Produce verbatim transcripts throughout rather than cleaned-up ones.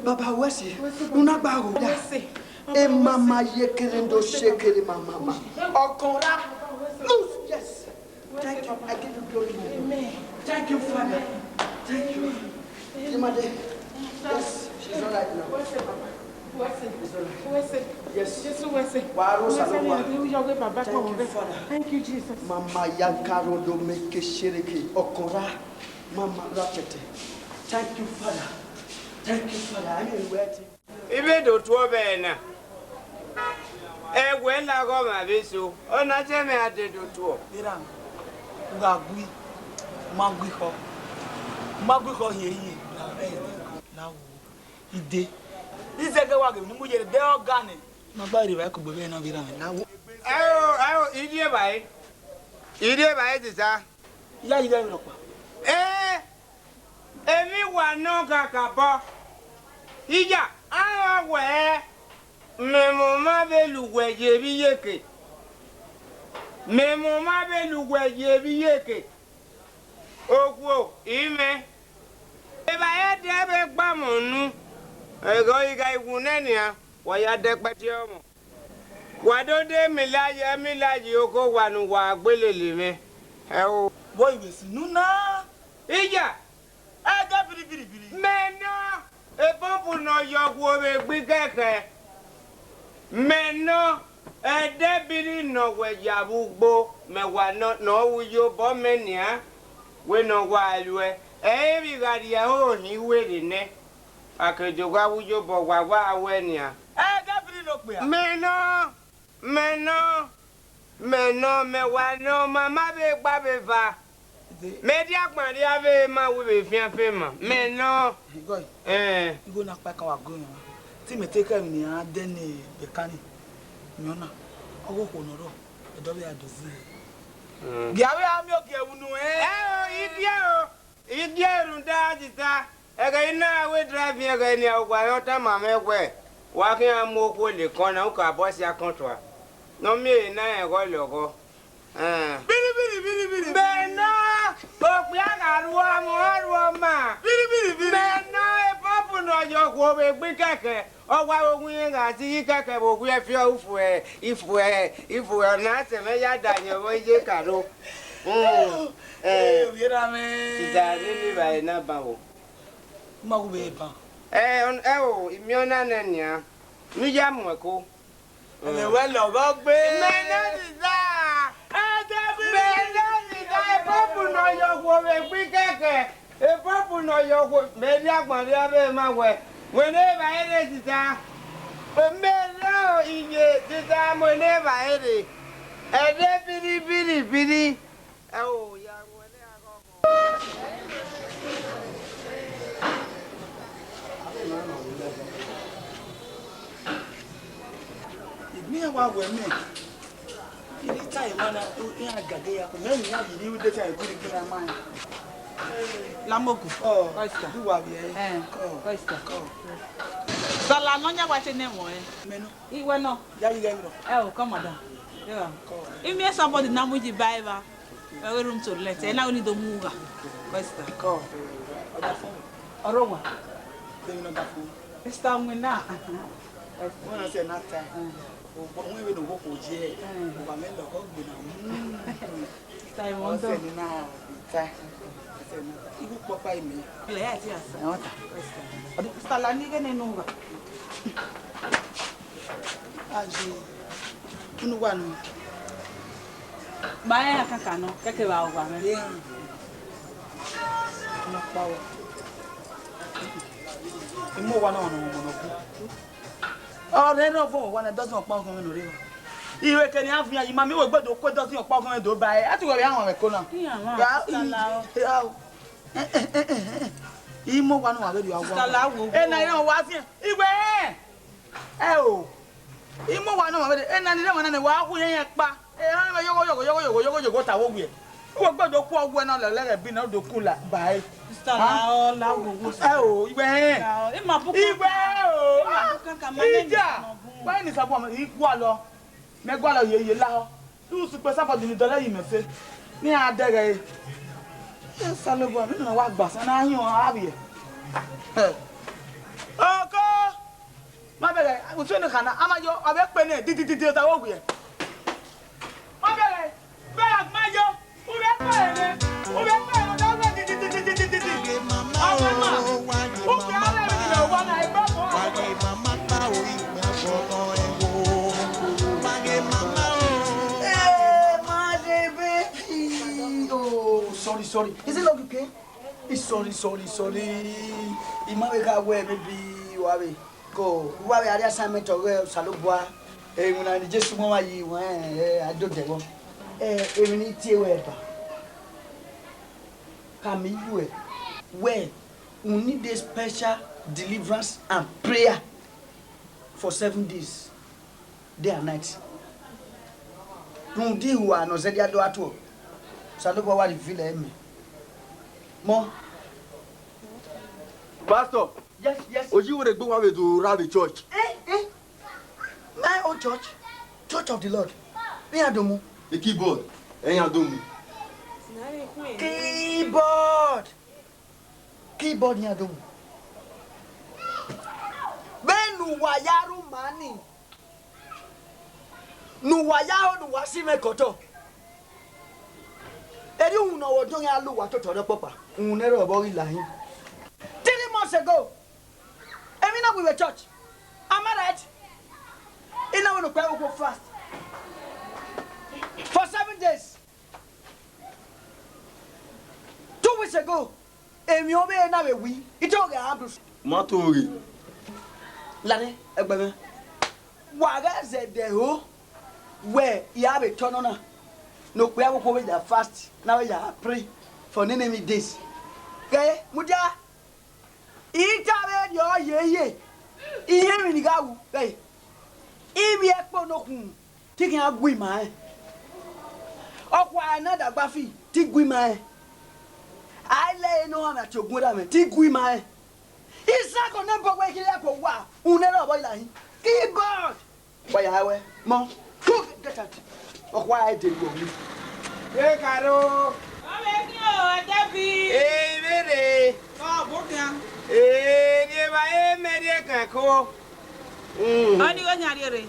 Baba, wẹ sẹ, u na gba gho da. Wẹ sẹ. Emama ye kere ndo se kere mama ma. Ọkọnra. Loose, yes. Thank you. I give you glory, Lord. Amen. Thank you, Father. Thank you. Amen. Jimade. Yes, she's all right now. Wẹ sẹ, Baba. Wẹ sẹ. She's all right. Wẹ sẹ. Yes. Jesu, wẹ sẹ. Wa aro sa lo wa. Wẹ sẹ, Baba. Thank you, Father. Thank you, Jesus. Mama yankaro do meke shereke. Ọkọnra. Mama ratete. Thank you, Father. Thank you, Father. I mean, where to? I vbe do tuọ vbe ẹre na. Ẹwẹ laghọ ọmwa vbe eso, ọ na sẹ mwẹ a de do tuọ. Erha, u gha gui, u ma gui khọ, u ma gui khọ hiehie, la wo, ide. Izẹgẹ wa ghe ne u mu ye de ọga nẹ. Ma gba rre evba kugbe vbe na vbe erha mwẹ, la wo. Ẹo, ẹo, I rri evbare, I rri evbare sisa. Ya yi ghẹ vbe rhọkpa. Ẹ, emwi wa nọ kakabọ. Iya, a rẹn wẹẹ, mẹ mwẹ ọmwa vbe lu uwẹ ye vbe iyeke. Mẹ mwẹ ọmwa vbe lu uwẹ ye vbe iyeke. Okhuo, imẹ. Evbare ẹdẹ vbe gba mwẹ unu, ẹghẹ ọ ghi gha wu nẹ nian, wa ya dẹ kpẹti ọmọ. Wa do de mila ye, mila ye okhuo wa ne uwa gbe lele mwẹ. Ẹo. Vbọ i vbe sunu na? Iya. Ẹdẹ biribiribiri. Mẹ nọ, ebọbu ne ọ yọ okhuo vbe gbe ikẹkẹ. Mẹ nọ, ẹdẹ biri ne ọ wẹ ya vbe ugbo, mẹ wa nọ, ne ọ ru ye obọ mẹ nian, wẹ ne ọ wa luẹ. Ẹ i vbe gha rhie ẹre ohin werriẹ nẹ, a ke do gha wu ye obọ wa wa wẹ nian. Ẹdẹ biri ne okpia. Mẹ nọ. Mẹ nọ, mẹ nọ, mẹ wa nọ, ma ma vbe gba vbe eva. Mẹ dia gban rria vbe ma wu vbe fian fe ma. Mẹ nọ. Igho, ẹn, igho na kpa kan wa go yan. Te imẹ te khẹ emwi ne iran dẹ ne Bẹkani, miẹn ọna, ọ ghe okhuo ne ọ rrọọ, ẹdẹ ọ vbe ra do zẹ. Gie avbe a miẹn ogiẹ vbe unu ẹn. Ẹ o, I die o. I die rhunmwuda sisa, ẹghẹ I na wẹ drive ẹghẹ nian, uwa rẹn ọ tama mwẹ wẹẹ, wa khian mu okhuo le kọn na, u ka bọ ẹsia kọn tua. Ne ọ miẹn ehe na rẹn ọghọ lọghọ. Ẹn. Biribiri, biribiri. Mẹ nọ, okpia gha rhuọ ọmwa, ọ rhuọ ọmwa. Biribiri, biri. Mẹ nọ, ebọbu ne ọ yọ okhuo vbe gbe ikẹkẹ, ọ wa vbe owiẹn gha zighi ikẹkẹ vbe owiẹn fiọ, ifuẹ, ifuẹ, ifuẹ, ọ na sẹ mwẹ ya da yẹn vbe iye karo. Mm, eh, ovbi erha mwẹ. Sisa, vbene I vba re na ban vbo? Ma wu vbe ban. Eh, ẹ o, I miẹn ọna nẹ nian, ne I ya mu ẹko. Ẹmwẹ wẹ lọghọ gbe. Mẹ nọ sisa. Mẹ nọ sisa, ebọbu ne ọ yọ okhuo vbe gbe ikẹkẹ. Ebọbu ne ọ yọ okhuo, mẹ rhie agbọn rhie avbe emwa wẹ, wẹ ne evbare rre sisa. Mẹ nọ iye sisa, wẹ ne evbare rre. Ẹdẹ biri, biri, biri. Ẹ o, ya ruẹ ne a ghọghọ. Egbẹn iran wa wẹ mẹ, I rhie ta emwa na, iran gage ya, mẹ ne iran ye ivbi ude ta eguri gbe na ma. Lamogu. Ọ, Pastor. Du wa vbiẹ. Eh, ọ, Pastor. Ọ. Sala nọ yan wa te ne ẹmwẹ ọnrẹn. Mẹ nọ. Iwẹ nọ. Ya yi ghẹ vberọ. Ẹ o, come on down. Yeah. Come on. I miẹn somebody na mu yi ba evba. Ẹ ghe room to let. Ẹ na wẹ ne I do mu gha. Pastor. Come on. Ọdafọn. Ọrọwa. Demi na ọdafọn. Mister Winner. Wọ́n náà ṣe náà ta. Mm. Ògbọ́n wọn ìwé ní owó kò jẹ́. Mm. Ògbà mẹ́lẹ̀ ọkọ̀ gbìnà. Mm. Simon ọsẹ do. Ni na ta. Ọsẹ ni na ta. Ibu kpọkpa ime. Ilẹ̀ yà ti àṣà. Ẹ̀wọ̀n ta. Ọdún sàlà ní gẹ́nẹ́ nù wà. Aji. Unu wa nù. Ba ẹ akaka nọ, kẹkẹ ba wa mẹ. Yeah. Ọnọ kpa wa. Imo wa na ọnọ ọmọ nọ ku. Ọrẹ nọ vọ wa na dọzọn ọkpa ọkọ mẹ nọ rẹ. Iwe kẹ ni a vian yi ma mi wo gbedo ku dọzọn ọkpa ọkọ mẹ do ba ẹ. A ti wẹ vbe àwọn ẹ̀kọ́ náà. Iya wa. Ya, sala o. Ya o. Imo wa nọ wa vbe ri wa. Sala wo. Ẹ na ina wa vian. Iwe. Ẹ o. Imo wa nọ wa vbe ri. Ẹ na ni re wa na ne wa hu yẹn yẹn kpa. Ẹ na yogo yogo yogo yogo yogo yogo ta wo wiẹ. Wo gbedo ku ọgwẹ na lẹlẹ bi na do ku la ba ẹ. Sala o la wo wo. Ẹ o, iwe. Sala o. Ima bu. Iwe o. Ima bu kankan ma ne. Ija. Wa ni sabu ma i ku alọ. Mẹ gualọ ye ye lahọ. Te u sukpe Osanfọdụ ni dọlọ yi mẹ fe. Ne iran dẹghe ẹre. Osanobua, mẹ nana wa gba san na hin ọnrẹn avbiẹ. Oko! Ma bẹghe, usun ne khana, a ma yo, ọ vbe kpe nẹ, didididi, ota wo wiẹ. Ma bẹghe, bẹghe a ma yo, u vbe kpe nẹ, u vbe kpe nẹ, ọ vbe dididididididi. Ọmọ ma, u vbe a rẹ vbe wa na, egbe ọmọ. Eh, my baby. Oh, sorry, sorry. Is it not okay? Sorry, sorry, sorry. I ma vbe kha wẹ maybe wa vbe ko wa vbe a rhie assignment ọghe Osanobua. Emwi na ni Jesu mu ọmwa yi wẹ, eh, a do dẹghọ. Eh, emwi ne I tie wẹ ba. Ka mi yuẹ wẹ, we need a special deliverance and prayer for seven days, day and night. Rhunmwuda ihua ne ọ zẹdẹ a do a tuọ, Osanobua wa reveal ẹre mẹ. Mọ. Pastor, yes, yes. Oyi were gbe wa vbe do ra vbe church. Eh, eh. My own church, Church of the Lord. Iran do mu. The keyboard, iran do mu. Keyboard. Keyboard iran do mu. Vbene uwa ya rre uma ni, ne uwa ya ho ne uwa si mwẹ kọtọ. Erriọ uhunmwu ne ọ vbe ọdiọn ya la uwa totọ rre ọkpọkpa, uhunmwu ne ẹrọ vbe ọ ghi la hin. Three months ago, emwi na we were church. Am I right? I na wẹ ne okpia vbe okhuo fast for seven days. Two weeks ago, emwi ọvbehe na vbe wi, I te ghe Abdul. Ma to ghe. Lare, ẹgbẹe mwẹ. Wa ghẹ zẹdẹ ho wẹ I a vbe tọ nọ na, ne okpia vbe okhuo vbe ya fast, na vbe ya pray for nene emwi days. Ghẹ, mudia, I ta vbe rriọ yeye, I họn emwi ne I gha ru, ghẹ, I vbiẹ ẹkpo ne okhuo te I khian gu ima rẹn. Ọkhua na da gba fi, te I gu ima rẹn. A i lẹ ẹre ne ọ gha mwẹ ati ogun erha mwẹ, te I gu ima rẹn. Isan ko nẹ bọ wẹ I khian ya ko wa, uhunmwu ne ẹrọ vbe ọ ghi la hin. Keyboard! Wa ya wẹ, mọ, go get out. Ọkhua ẹdẹ wọ mi. Ye karo. Ọ vbe khin o, Ẹdẹbi. Ee, I vbe rre. Ọ, bọ khian. Ee, rhie evba, e mẹ rhie kan ẹko. Mm. Ọ ni ghe khian rhie rre.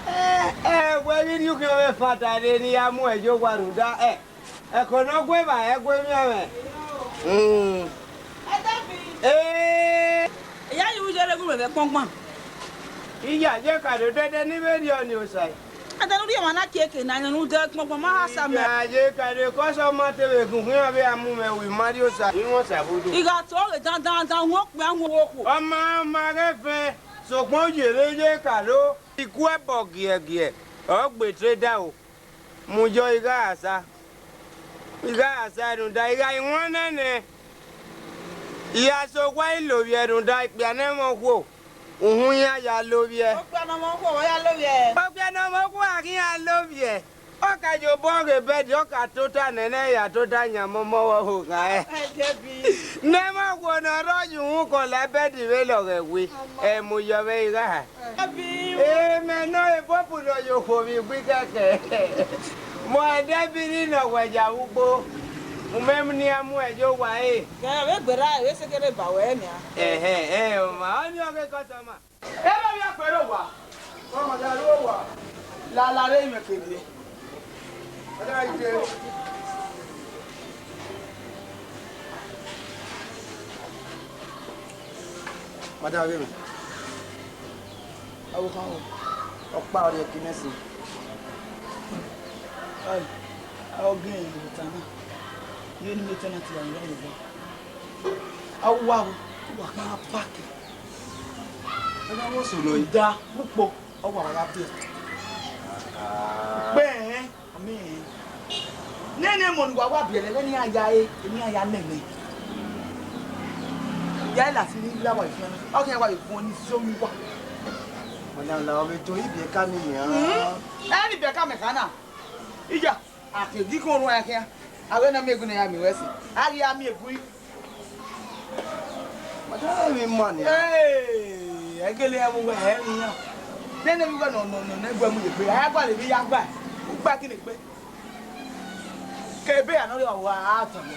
Ẹ, ẹ, wẹ vbe rhie ukhiọn vbe fata rre ne I ya mu ẹre ye owa rhunmwuda, ẹ, ẹko ne ọ gu evba, ẹ gu emwian mwẹ. Mm. Ee. I ya ye ujẹ rre gu mwẹ vbe kpọngban. I ya ye karo dẹdẹ ne I vbe rhie ọnii osae. Ẹdẹ ne u rhie emwa na kie eke na, ne u dẹ kpọngban ma ha sa mẹ. I ya ye karo kọsọ ma te vbe gun khian vbe a mu mwẹ ru, I ma rhie osae. I mwẹ osae vbe odo. I gha tọ ghe dandan, dan, wọn okpia, wọn okhuo. Ọ ma, ọ ma ghẹ fẹn, sokpan u yerre ye karo. I ku ẹbọ giẹgiẹ, ọ gbe trader o. Mu yọ, I gha sa, I gha sa rhunmwuda, I gha i wan nẹnẹ. I gha sẹ owa, I lovbiẹ rhunmwuda ikpia ne ẹmwẹ okhuo, uhunmwu iran ya lovbiẹ. Okpia ne ọmọ okhuo, ọ ya lovbiẹ. Okpia ne ọmọ okhuo a ghi iran lovbiẹ. Ọ ka ye obọ ghe bed, ọ ka tota nẹ, ne ya tota yan mọmọ vbe ọvbokhan ẹre. Ẹdẹbi. Ne ẹmwẹ okhuo ne ọ rrọọ ye uhunmwu kọ la bed vbe lọghọ ẹwe, ẹ mu yọ vbe I gha. Ẹdẹbi. Emẹ nọ, ebopu nọ ye okhuo vbe igbe kẹkẹ. Mu Ẹdẹbi ni nọ wẹ ya vbe ugbo. U mẹ nian mu ẹre ye owa ẹre. Kẹ vbe gberra, vbe sekere ba wẹ nian. Ẹhẹn, ẹ, ọ ma, ọnii ọghe customer. Ẹ ma vbe akpẹrẹ owa. Ọ ma da ru owa. Lala re imẹ kevbe. Ọ da ite. Madam, vbe mẹ. Avbe okhan o, ọkpa ọrriẹ ke imẹ sin. Ai, a ọ gẹn vbe ota na. Irẹn ne imẹ tenant ya vbe ọmwa egbe. A wa o, wa khian park. Ẹ na wọ solo yi. Da, ukpo, ọ wa wa ya biẹ. Ah. Ukpo ẹnrẹn. Amen. Nene emọ ne uwa wa biẹlẹ, vbene iran ya re, emwi iran ya nẹmwẹ. Ya lati ni la wa ifian na, ọ khian wa vbe vuọn ni so mi wa. Madam, la ọ vbe to ibiẹka ni mẹ a. Hmm? Ẹ ni ibiẹka mẹ kha na. Iya, a ke gi khọn orhuan khian. A wẹ ne ọ miẹn egbe ne a ya miẹn ruẹ sin. A ghi a miẹn egbe. Madam, emwi ima nia. Ee, ẹ gele ẹ vbe uwa ẹ rinmwian. Nene vbe uwa nọ, nọ, nọ, ne ẹguẹ mu ye egbe. A ya gualọ emwi ya gba. Ugba gele egbe. Ke ebe a nọ rre, ọ wa a tọn mẹ.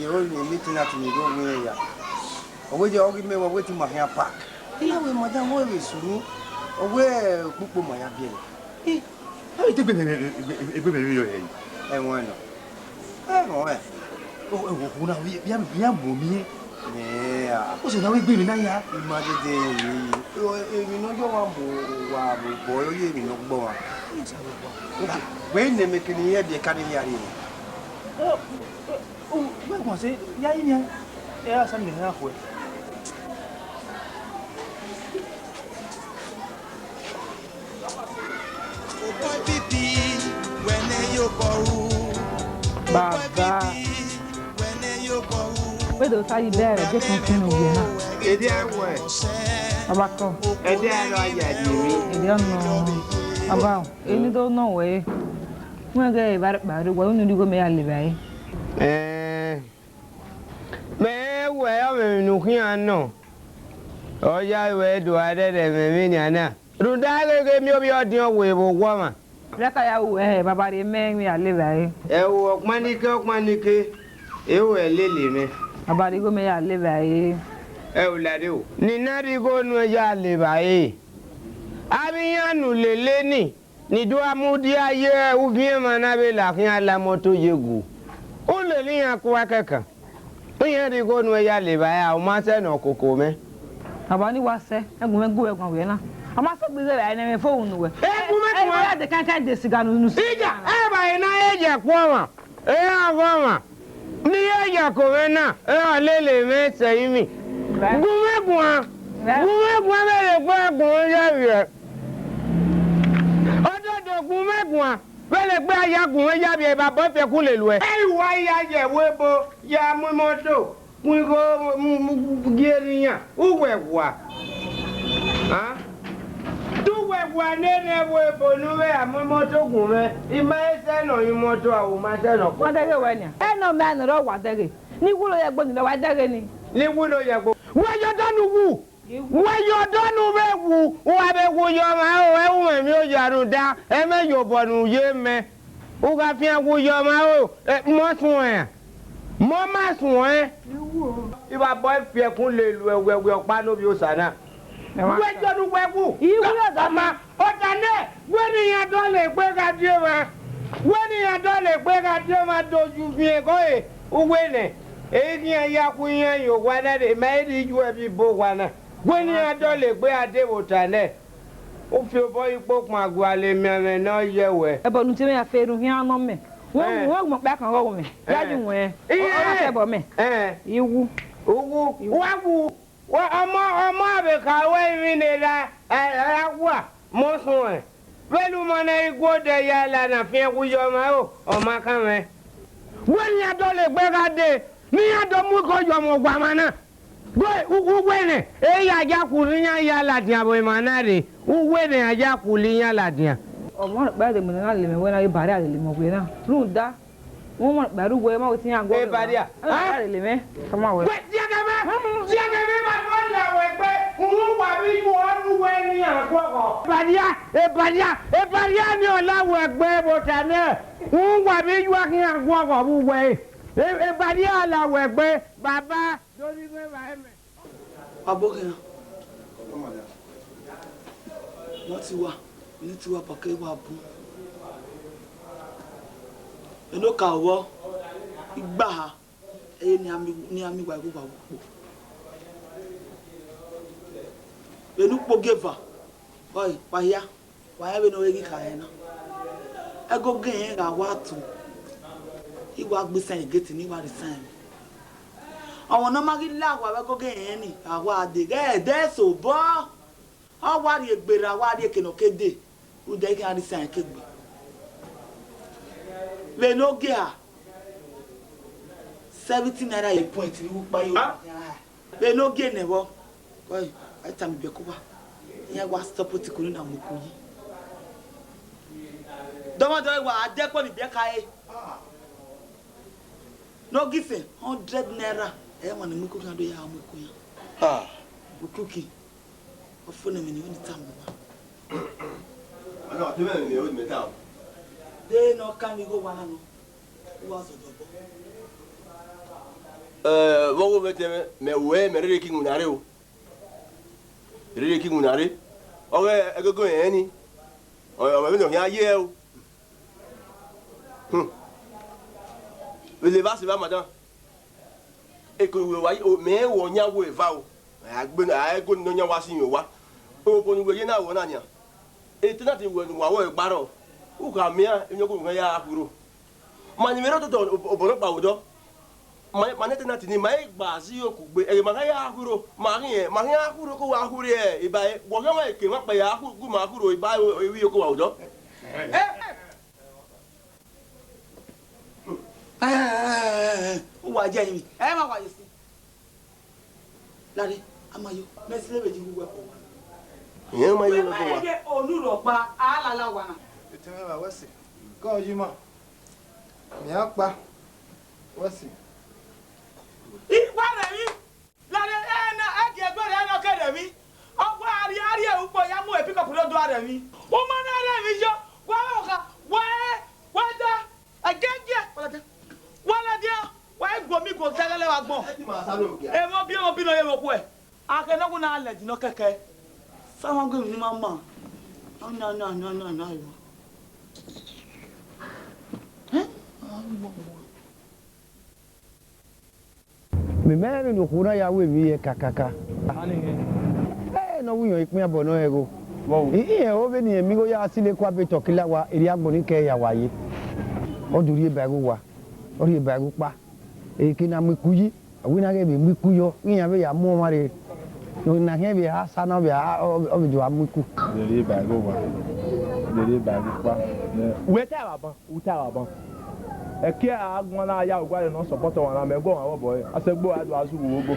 ye ro ni meeting na ti ni do wu iran ya. Ọ wẹ ye ọ ghi mẹ wẹ wẹ te ima khian park. Iran wẹ madam wẹ vbe sunu. Ọ wẹ ukpukpu ma ya biẹ nẹ. Ẹ te egbe mẹ, egbe mẹ vbe yọ hẹ. Ẹmwẹ nọ. Ẹmwẹ. O, o, o, na, vbe, vbe, vbe a mu miẹn. Nẹ, a. O sẹ na wẹ egbe mẹ na ya. I ma dede yi. O, emwi ne ọ yọ wa mu wa mu bọ, ọ ye emwi ne ọ gbọ wa. Wẹ ne mẹ kene iran biẹ ka ne iran rhie. O, o, o, wẹ guan sẹ, ya yi nian. Ẹ, a sa mẹ na khuẹ. Baba. Wẹ do sa yi bẹrẹ, je kan kinu wiẹ na. Ẹdẹ ẹwẹ. Baba kọ. Ẹdẹ ẹrọ ya di mi. Ẹdẹ ọnọ. Baba o, eni do nọ wẹ. Wẹ gẹ evba rẹ kpa rre, wẹ unu righo mẹ ya levba ẹre. Ẹn. Mẹ wẹ ọmwẹ emwi ne u khian nọ, ọ ya ruẹ do a rhẹrhẹ mwẹ vbenian na. Rhunmwuda gheghe miovbi ọdiọn wẹ vbe owa ọmwa. Rẹka ya ru ẹre, baba rhie mẹ emwi ya levba ẹre. Ẹ o, ọkpanike, ọkpanike, e ruẹ lele mwẹ. Baba rhie igho mẹ ya levba ẹre. Ẹ o, lare o. Ne I na rhie igho nuẹn ya levba ẹre. Avbe iran ne u lele ni, ni do a mudia ye uviẹn emwa na vbe la khian la imọto ye gu. U lele iran kua kẹkan. Iran rhie igho nuẹn ya levba ẹre, a, u ma sẹ nọ koko mwẹ. Baba ni wa sẹ, ẹgun mwẹ gu ẹguan wẹ na. A ma sẹ gbe ighe vbe a nẹ mwẹ fo unu wẹ. Ẹgun mwẹ ẹ, ẹ, guan. Ya de kankan de siga nu, nu. Ija, ẹ ba ena e ye ẹkpo ọmwa, e ya vọ ọmwa. Ne I ye ya ko mwẹ na, ẹ ra lele mwẹ sẹ imi. Gu mwẹ guan, gu mwẹ guan vbene egbe gun mwẹ ya vbiẹ. Ọdọdọ gu mwẹ guan, vbene egbe a ya gun mwẹ ya vbiẹ, evba bọ fiẹkun lele uẹ. Ẹ i wa ya ye ẹvbo ebo, ya mu imọto, mu igho, mu, mu, mu gie ne iran, uwẹ wa. A? Te uwẹ wa nene ẹvbo ebo ne u vbe a mu imọto gun mwẹ, I ma he sẹ nọ yin imọto a, u ma sẹ nọ koko. Wa dẹghe wẹ nian. Ẹ nọ mẹ nọ rọ wa dẹghe. Ne I wu ro ye ẹgbo ni, wa dẹghe ni. Ne I wu ro ye ẹgbo. Wẹ ye ọdọ ne u wu. Wẹ ye ọdọ ne u vbe wu, u gha vbe wu ye ọmwa ro, ẹ ru mwẹ emwi oya rhunmwuda, ẹ i mwẹ ye obọ ne u ye mẹ. U gha fian wu ye ọmwa ro, ẹ, mọ suẹn, mọ ma suẹn. Evba bọ fiẹkun lele uẹ, wẹ, wẹ ọkpa ne ovbi osa na. Wẹ ye ọdọ ne uwẹ wu. I wu ye ọdọ ma. Ọmwa, ọta nẹ, wẹ ne iran dọlegbe gha die emwa, wẹ ne iran dọlegbe gha die emwa do yu viẹn gọe, uwẹ nẹ, ẹ i khian ya khu iran ye owa na rre, ma i rhie yu ẹvbo ibo owa na. Wẹ ne iran dọlegbe gha de vbe ota nẹ, u fi obọ ikpokpan gualọ emianmwẹ ne ọ yẹ wẹ. Ẹbọ ne u tie mwẹ ya fe erhunmwu khian nọ mẹ. Wẹ, ẹ, wẹ gu mẹ ọkpa kan ọghọghọ mwẹ. Ya, ẹ, yu wẹ. Iye. Ọ na sẹ ẹbọ mẹ. Ẹ. I wu. U wu. Wa wu. Wa, ọmọ, ọmọ vbe kha ruẹ emwi ne erha, ẹ, erha wa, mọ suẹn. Vbene u ma na i gu odẹ ya la na fian wu ye ọmwa ro, ọ ma kan mwẹ. Wẹ ne iran dọlegbe gha dee, ne iran do mu igho ye ọmwa owa mwa na. Wẹ, u, u wẹ nẹ, e ya ya khulo iran ya ladian vbe emwa na rre, u wẹ nẹ a ya khulo iran ladian. Ọmwa ọkpa de mu ne na lele mwẹ wẹ na, Ebaria lele mwẹ wẹ na. Rhunmwuda, wẹ ọmwa ọkpa ru wẹ ma wẹ te iran guọghọ. Ebaria. Ebaria lele mwẹ. Come on, wẹ. Wẹ, diẹgẹ mwẹ, diẹgẹ mwẹ ma do la wẹ gbe, uhunmwu wa vbe yu ọnu wẹ ne iran guọghọ. Ebaria, Ebaria, Ebaria ni ọ la wẹ gbe vbe ota nẹ, uhunmwu wa vbe yu a khian guọghọ vbe uwẹ. E, Ebaria la wẹ gbe, baba. Dori mwẹ vba ẹmwẹ. Wa bọ khian. Wọ́n ti wà, inú ti wà pàkẹ́ wà bú. Eno ka wọ, igbaha, ẹre ne a mi, ne a mi wa igho wa kpo. Eno ukpo gieva, ọe, wa hia. Wa rẹn vbene ọ re ghi kha rẹn na. Ẹgogo ẹnrẹn gha wa tu, I wa gbe isan egeti ne I wa rhie isan ẹnrẹn. Ọmwa ne ọ ma ghi la owa vbe ẹgogo ẹnrẹn ni, a wa dee ghẹ ẹdẹ ẹse obọ. Ọ wa rhie egbe ra, wa rhie eke ne ọ ke dee, rhunmwuda I khian rhie isan ẹnrẹn ke egbe. Vbene ogie a, seventy naira ye point ne I ru kpa ye owa khian ra. Vbene ogie nẹ vbọ, ọe, a i tama ibiẹka uwa, iran wa stop otu ikun na mu eku yi. Dọmọdọ wa a dẹ ẹkpo ne ibiẹka ẹre. Ne ọ ghi sẹ hundred naira, ẹ i wan ne mu eku khian do ya mu eku yan. Ah. Ukuki. Ọ fo ne emwi ne I wẹ ne I tama uwa. Ọna, ọ te mwẹ emwi ne I wẹ ne I tama. De ne ọ kan igho owa na nọ, uwa zọdọ obọ. Ẹ, vbe ọghe mwẹ tẹmwẹ, mẹ wẹ mẹ rherhe ke iwinna rre o. Rherhe ke iwinna rre. Ọ ghe ẹgogo rẹn ni. Ọ, ọ mwẹ vbene ọ khian ye o. Hmm. Vbe levba sẹ evba, madam. Eko uwẹ wa, o, mẹ rẹn wẹ ọyan wẹ eva o. A gbe, a gbe ne ọyan wa si iyẹn owa. Obọ ne uwẹ ye na wẹ ọna nian. Tenant wẹ ne uwa wẹ gbarọ. U kha miẹn emwi ọghe mwẹ ya khuiro. Ma ne imẹ rre ototọ obọ nọkpa vbe odọ. Ma, ma ne tenant ni, ma i gba zẹ iyoko gbe. Ẹghẹ ma gha ya khuiro, ma khian, ma khian khuiro ko wa khuiro, e ba, wẹ ọghe ọmwa eke ma kpa ya khu, gu ma khuiro, e ba, e vbe iyoko wa vbe odọ. Uwa je emwi, ẹ ma wa ye si. Lare, a ma yo, mẹ si levbe ji uwu ẹko wa. Ẹ ma yo, wẹ ẹko wa. Ege onu rhọkpa, a lala wa na. Etẹn mwẹ vba wẹ si, ke ọ yi ma. Mẹ a kpa, wẹ si. I wa rẹ emwi. Lare, ẹ na, ẹ gie ẹgbẹe rẹ nọ ke rẹ emwi. Ọ wa rhie, a rhie ukpo ya mu epikọpu do do a rẹ emwi. U ma na rẹ emwi yo, wa rẹ ọkha, wa rẹ, wa da, ẹgẹgiẹ, wa da, wa da dia, wa i guo mi guo zẹghẹlẹ vbe agbọn. Emọ bi, emọ bi nọ ye vbe okhuẹ. A khe ne ọ wu na lẹ ẹdin nọ kẹkẹ. Sa ma gu emwi ne ima ma. Na, na, na, na, na, na, yo. Eh? Mẹ ma rẹn vbene okhuo na ya ru emwi ye kakaka. Ẹ ne ọ wu yan ikpia bọ ne ọ rẹn gho. Irẹn ho vbene irẹn miẹn igho ya silo eku abe tọkila wa, erriọ agbọn ni kẹ ya wa ye. Ọ do rhie ba igho uwa, ọ rhie ba igho ukpa. Eke na mu iku yi, a wẹ na ghẹ vbe mu iku yọ, iran vbe ya mu ọmwa rre. Ne ọ na khian vbe ha sa na, ọ vbe ha, ọ vbe do a mu iku. Vbe rhie ba igho uwa, vbe rhie ba igho ukpa. Wẹ ta vbe aban. Uta vbe aban. Ẹki a guan na ya oguare ne ọ support ọmwa na, mẹ gu ọmwa vbe obọ ẹre. A sẹ gbe a do a zughu vbe obo.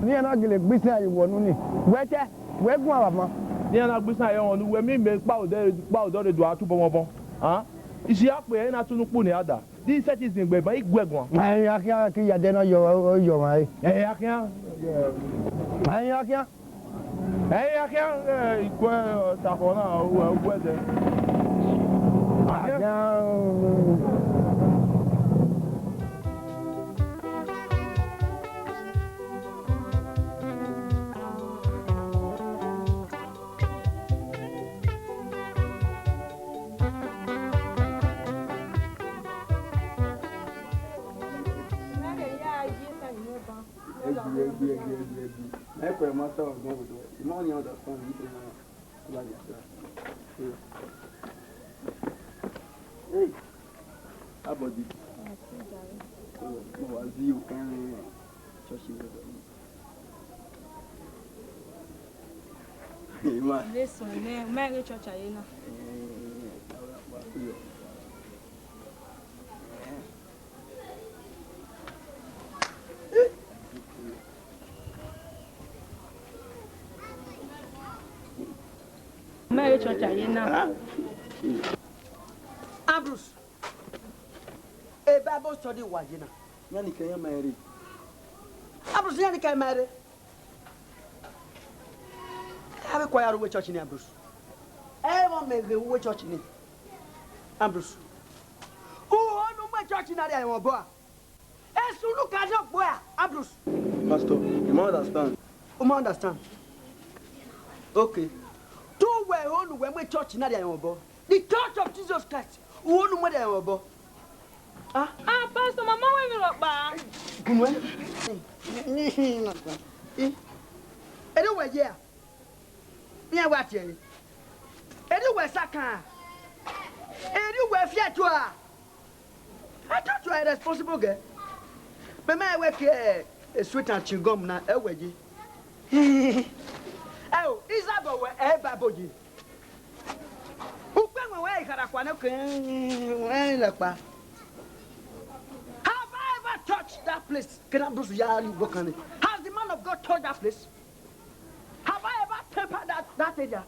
Ne iran na gele gbe isan ye wọ unu ni. Wẹ tẹ, wẹ guan vbe aban. Ne iran na gbe isan ye wọ unu, wẹ miẹn mẹ kpa odẹ, kpa odẹ rre do a tubọ mwẹ obọ. Ah? Isi a kpe ẹre na tunu ukpu ne a da. Di sẹtin zin egbe ban, I gu ẹre guan. Ẹ, a khian ke ya dẹ ne ọ yọ, ọ yọ ọmwa re. Ẹ, a khian. Ẹ, a khian. Ẹ i ya khian, ẹ, I gu ẹre ọtakhọ na, uwẹ, uwẹ dẹ. A khian. Ẹgbi, ẹgbi, ẹgbi, ẹgbi, ẹgbi. Na ẹkpẹrẹ ma ta ọgbọn vbe odọ, I ma ọnii understand vbe itan na. Hey, how about this? Oh, no, I see you can church in the Hey, man. Listen, man, man, get church aye na. Mẹ re church aye na. Ambrose, e Bible study wa ye na, iran ni kẹ iran ma rre. Ambrose, iran ni kẹ ma rre. Avbe kua ya rre uwu church ni, Ambrose. Ẹ vbe mẹ ghe uwu church ni, Ambrose. Uho ne u mu church na rria ẹmwẹ obọ a? Esu ne u ka rhie ọgbo a, Ambrose. Pastor, you ma understand. U ma understand? Okay. Te uwẹ ho ne uwẹ mu church na rria ẹmwẹ obọ? The Church of Jesus Christ. Uho ne u mu rria ẹmwẹ obọ? Ah? Ah, Pastor, ma ma wẹ emwi rhọkpa. Gunu ẹ. Erriọ uwẹ ye a? Iran wa tie ẹre. Erriọ uwẹ sakan. Erriọ uwẹ fiatua. I thought you are a responsible girl. Mẹ ma wẹ ke, eh, sweet and chewing gum na, ẹ wẹ ye. Ẹ o, izabọ wẹ, ẹ ba bo ye. Ukpẹ wẹ wẹ ikharakua ne ke, ẹ lẹkpa. Have I ever touched that place? Kena brusu ya ni gbokan ni. Has the man of God touched that place? Have I ever tempered that, that area?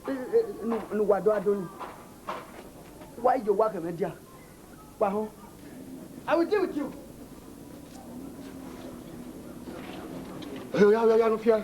Eh, eh, nu, nu wa do ado ni. Wa yo wa kẹmẹ dia. Wa họn. I will deal with you. Hey, oya, oya, oya, no fear.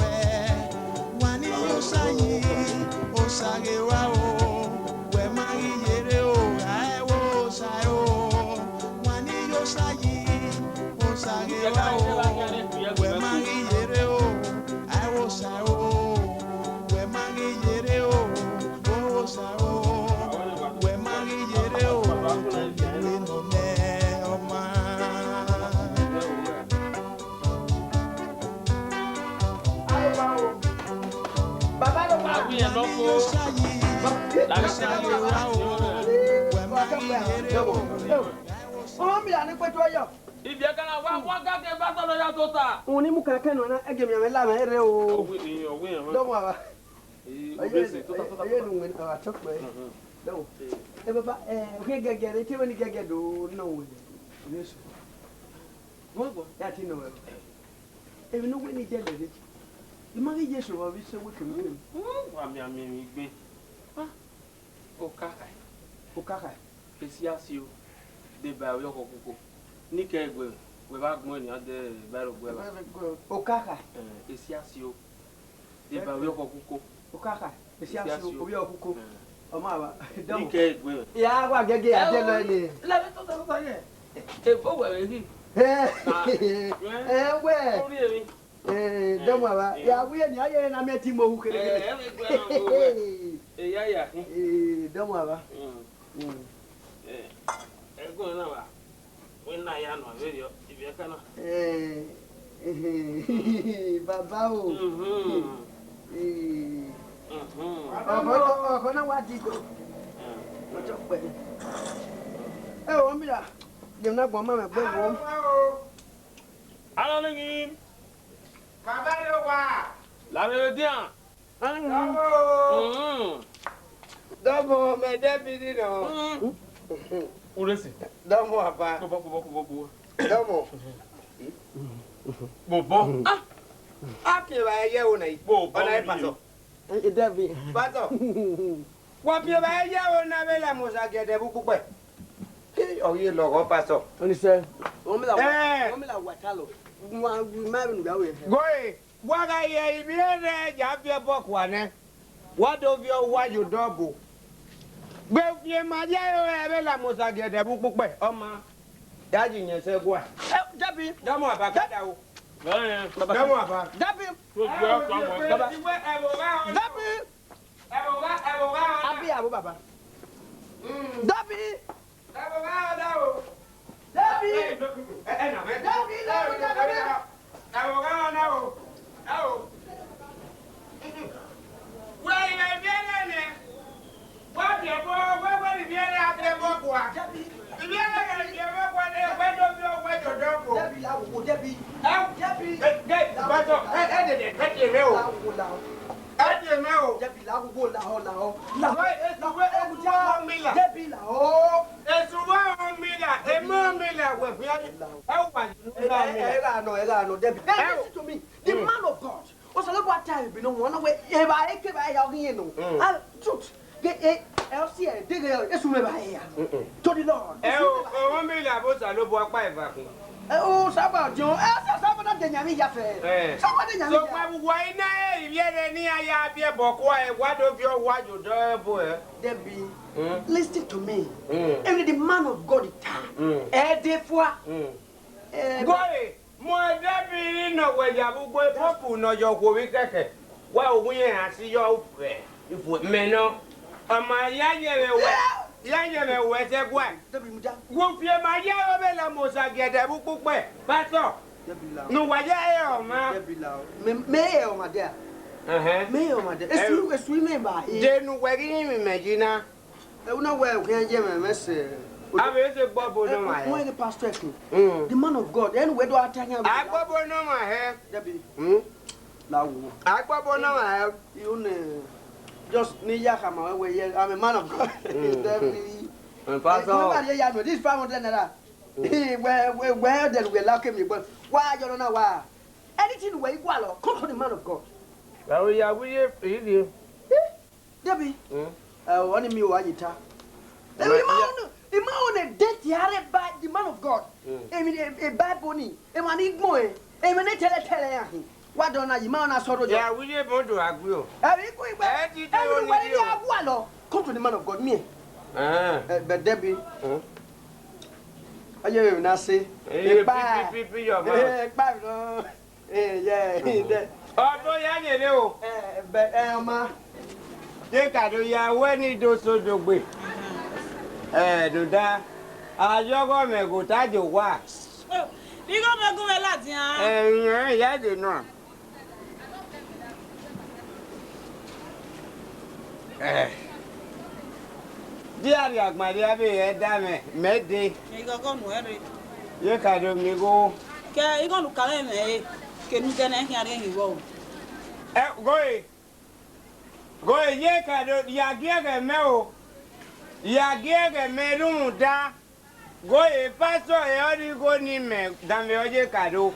ruẹ, wa ni yo Osa yi, Osa ghe wa o, wẹ ma ghi yerre o, a ẹ wo Osa o. Wa ni yo Osa yi, Osa ghe wa o, wẹ ma ghi yerre o, a ẹ wo Osa o, wẹ ma ghi yerre o, wo Osa o, wẹ ma ghi yerre o, yerre nọ nẹ ọma. Baba ló wà. Ọmọ mi là ní pẹ̀tù ọyọ. Ibi ẹka na wa wa ga ke ba tọ lọ ya tota. Òun ní mú kẹkẹ nù na ẹgẹ mi àwọn ẹlànà eré o. Ọwọ ìyẹn, ọwọ ìyẹn. Dọ́mọ àwa. Ee, Ọyẹ obese, tota, tota, ọyẹ tota. Nù wẹn àwa tó pẹ́. Mhm. Dọ́mọ. Ee. Ẹ baba, ẹ, ọkẹ gẹgẹ rẹ, tẹwẹ ni gẹgẹ do nọ wẹ. Yesu. Wọ́n gbọ́. Ya ti nọ wẹ. Èmi ní wẹ ni jẹ lẹ rẹ. Ẹ ma ghi Yesu vbe sẹ wẹ kẹmẹ kẹmẹ. Wọ́n wà mí àmì mi gbé. Ah. Okakha. Okakha. Esiasio, deba ẹvbiọkhọ kuko. Nike wẹ, wẹ vbe agbọn nian de ba ẹre oguẹ vba. Okakha. Eh, Esiasio, deba ẹvbiọkhọ kuko. Okakha. Esiasio, Esiasio. Ovbiọkhọ kuko. Eh. Ọmọ ava. Dọmọ. Nike wẹ. Ya wa gẹgẹ ya de lọ ni. Lẹvbe tota tota yẹ. Ebo wẹ vbe ghi. Eh. Ah. Eh, wẹ. Orí èmi. Eh, dọmọ ava. Eh. Ya wi ni aye na miẹn ti mo hu kere kere. Eh, eh, eh, eh, eh, ya, ya. Eh, dọmọ ava. Mm. Mm. Eh, ẹgún na wa. Wẹ na ya nọ vberriọ, ibi ẹka na. Eh, baba o. Mhm. Eh. Mhm. Ọkọ, ọkọ na wa di do. Mm. Ọjọ pẹ. Ẹ o, mira. Dem na gbọn ma mẹ gbẹ wo. Aro nighin. Baba ló wà. Lavbe vbe dian. Dọmọ. Mm. Dọmọ, mẹ dẹbi ni nọ. Mm. Uresi. Dọmọ aba. Kpobọ, kpobọ, kpobọ, kpobọ. Dọmọ. Kpobọ. Ah. A ke ba ye wo na yi. Kpobọ. Ọna e pastor. Eh, David. Pastor. Wa biẹ vbe ye wo na vbe la musa gẹdẹ vbe ukpukpẹ. Ke ọ ye lọghọ pastor. Oni sẹ. Omila wa, eh, omila wa talọ. Wa, wa ma vbe nu ya we. Goe. Wa gha ye ivbi ẹre ya viọ ẹbọ kua nẹ, wa do viọ owa ye odọ obo. Gbe fiema ye aro ẹre vbe la musa giẹdẹ vbe ukpukpẹ, ọ ma. Ya yi yẹn sẹ gua. Eh, Dabi. Dọmọ aba ka da o. Baba. Dọmọ aba. Dabi. Baba. Dabi. Ẹvbo gha, ẹvbo gha. Abi abo baba. Dabi. Ẹvbo gha ọna o. Dabi. Ẹ, ẹ, ẹ, na mẹ. Dabi, Dabi, Dabi. Ẹvbo gha ọna o. Ẹ o. Wẹ, ẹ, ẹ, ẹ, ẹ, ẹ. Wa biẹ ẹbọ, wẹ, wẹ, ivbi ẹre a biẹ ẹbọ kua. Ivbi ẹre gha biẹ ẹbọ kua nẹ, wẹ do viọ owa ye odọ obo. Dabi, la wo, Dabi. Ẹ? Dabi. Ẹ, ẹ, la wo, pastor, la. Ẹ, ẹ, dede, ẹ, dede, ẹ, o. La wo, la. Ẹ dede, ẹ, o. Dabi, la wo, la, o, la, o. La. Wẹ, ẹ, wẹ, ẹ, wẹ, omila. Dabi, la, o. Esu wẹ omila, emọ omila, wẹ, wẹ. La. Ẹ, wẹ, ẹ, ẹ, ẹ, gha nọ, ẹ gha nọ, Dabi. Ẹ, o. Hey, listen to me. The man of God. Osanobua ta ebe ne ọ wan wẹ, evbare kevbare hia ọ ghi rẹn nọ. Mm. Ah, truth. Ghe, eh, eh, ọ si ẹre, deghẹ Jesu mwẹ evbare hia. Mm-mm. To the Lord. Ẹ o, ọmọ mi la vbe Osanobua kpa eva khin. Eh, o, Osanobua ọdiọn, eh, ọ si Osanobua na de yan emwi hia fẹ. Eh. Osanobua de yan emwi hia. So, wa, wa i na re ivbi ẹre ne iran ya biẹ ẹbọ kua, ẹ, wa do viọ owa ye odọ obo ẹ. Debi, mm, listen to me. Mm. Even the man of God ta. Mm. Ẹ de fua. Mm. Eh, Gọre, mu ẹdẹ bi ri nọ wẹ ya vbe ugbo popu ne ọ yọ okhuo vbe ikẹkẹ, wa wu irẹn ha si yọ ufuẹ, ifuẹ mẹ nọ. Ọ ma ya yẹn vbe wẹ. Ya yẹn mwẹ wẹ sẹ guẹ. Debi mudia. Wo fi ma ye aro vbe la Mosa giẹdẹ vbe ukpukpẹ, pastor. Debi la. Ne uwa ye ẹre ọmwa. Debi la. Me, me ẹre ọmwa dia. Ẹhẹn. Me ẹre ọmwa dia. Esu, esu imẹ ba. De ne uwẹ ghi rinmwian imẹ yi na. Ẹ, una wẹ okhian ye mwẹ, mwẹ sẹ. A vbe sẹ gbọbo ne ọmwa hẹ. Wẹ the pastor ẹkun. Mm. The man of God. Ẹnu wẹ do ata yan. A gbọbo ne ọmwa hẹ. Debi. Mm. La wo. A gbọbo ne ọmwa hẹ. You know, just ni ya khama wẹ, wẹ, yeah, I'm a man of God. Mm. Debi. And pastor. Ẹ, wẹ ya no, this five hundred naira. Mm. Wẹ, wẹ, wẹ, then we allow him, but why you don't know why? Anything wẹ i gualọ, come to the man of God. Ẹ, ya wi ye, ye. Eh? Debi. Mm. Ẹ, ọ ni mi wa yi ta. Ẹ, ima unu, ima unu de ti are by the man of God. Mm. I mean, a, a Bible ni, emwa ni gbọn ẹn, emwa ne tẹlẹ tẹlẹ ya hin. Wa dọ na yi, ima ọna sọrọ yọ. Ya wi ye bun do agbe o. Ẹ, wi ku igbe. Ẹ ti do. Ẹ, ni wẹ ni o. Ni a gualọ. Come to the man of God, me. Eh. Ẹ, but Debi. Mm. Aye, na se. Eh, epa. Pi, pi, pi, pi, your mouth. Eh, epa no. Eh, yeah, that. Ọdọ ya yẹn rre o. Eh, but, eh, ọma. Ye ka do ya wẹ ni do so dogbe. Eh, do da. A yọghọ mwẹ gho ta je owa. Igho mwẹ gun mwẹ ladian. Eh, ìyẹn ya de nọ. Eh. Dia rhie agbọn rhie avbe ẹdẹ mwẹ, mẹ dee. Ighọghọ mu ẹre. Ye ka do miẹn igho. Ke igho ne u kare mwẹ re, ke ne u dẹ nẹ khian rhie hin vbọ o. Ẹ, gho e. Gho e, ye ka do, ya gie ẹghẹ mẹ o. Ya gie ẹghẹ mẹ rhunmwuda. Gho e, pastor ẹ ọ rhie igho ne imẹ, danmwehọ ye ka do.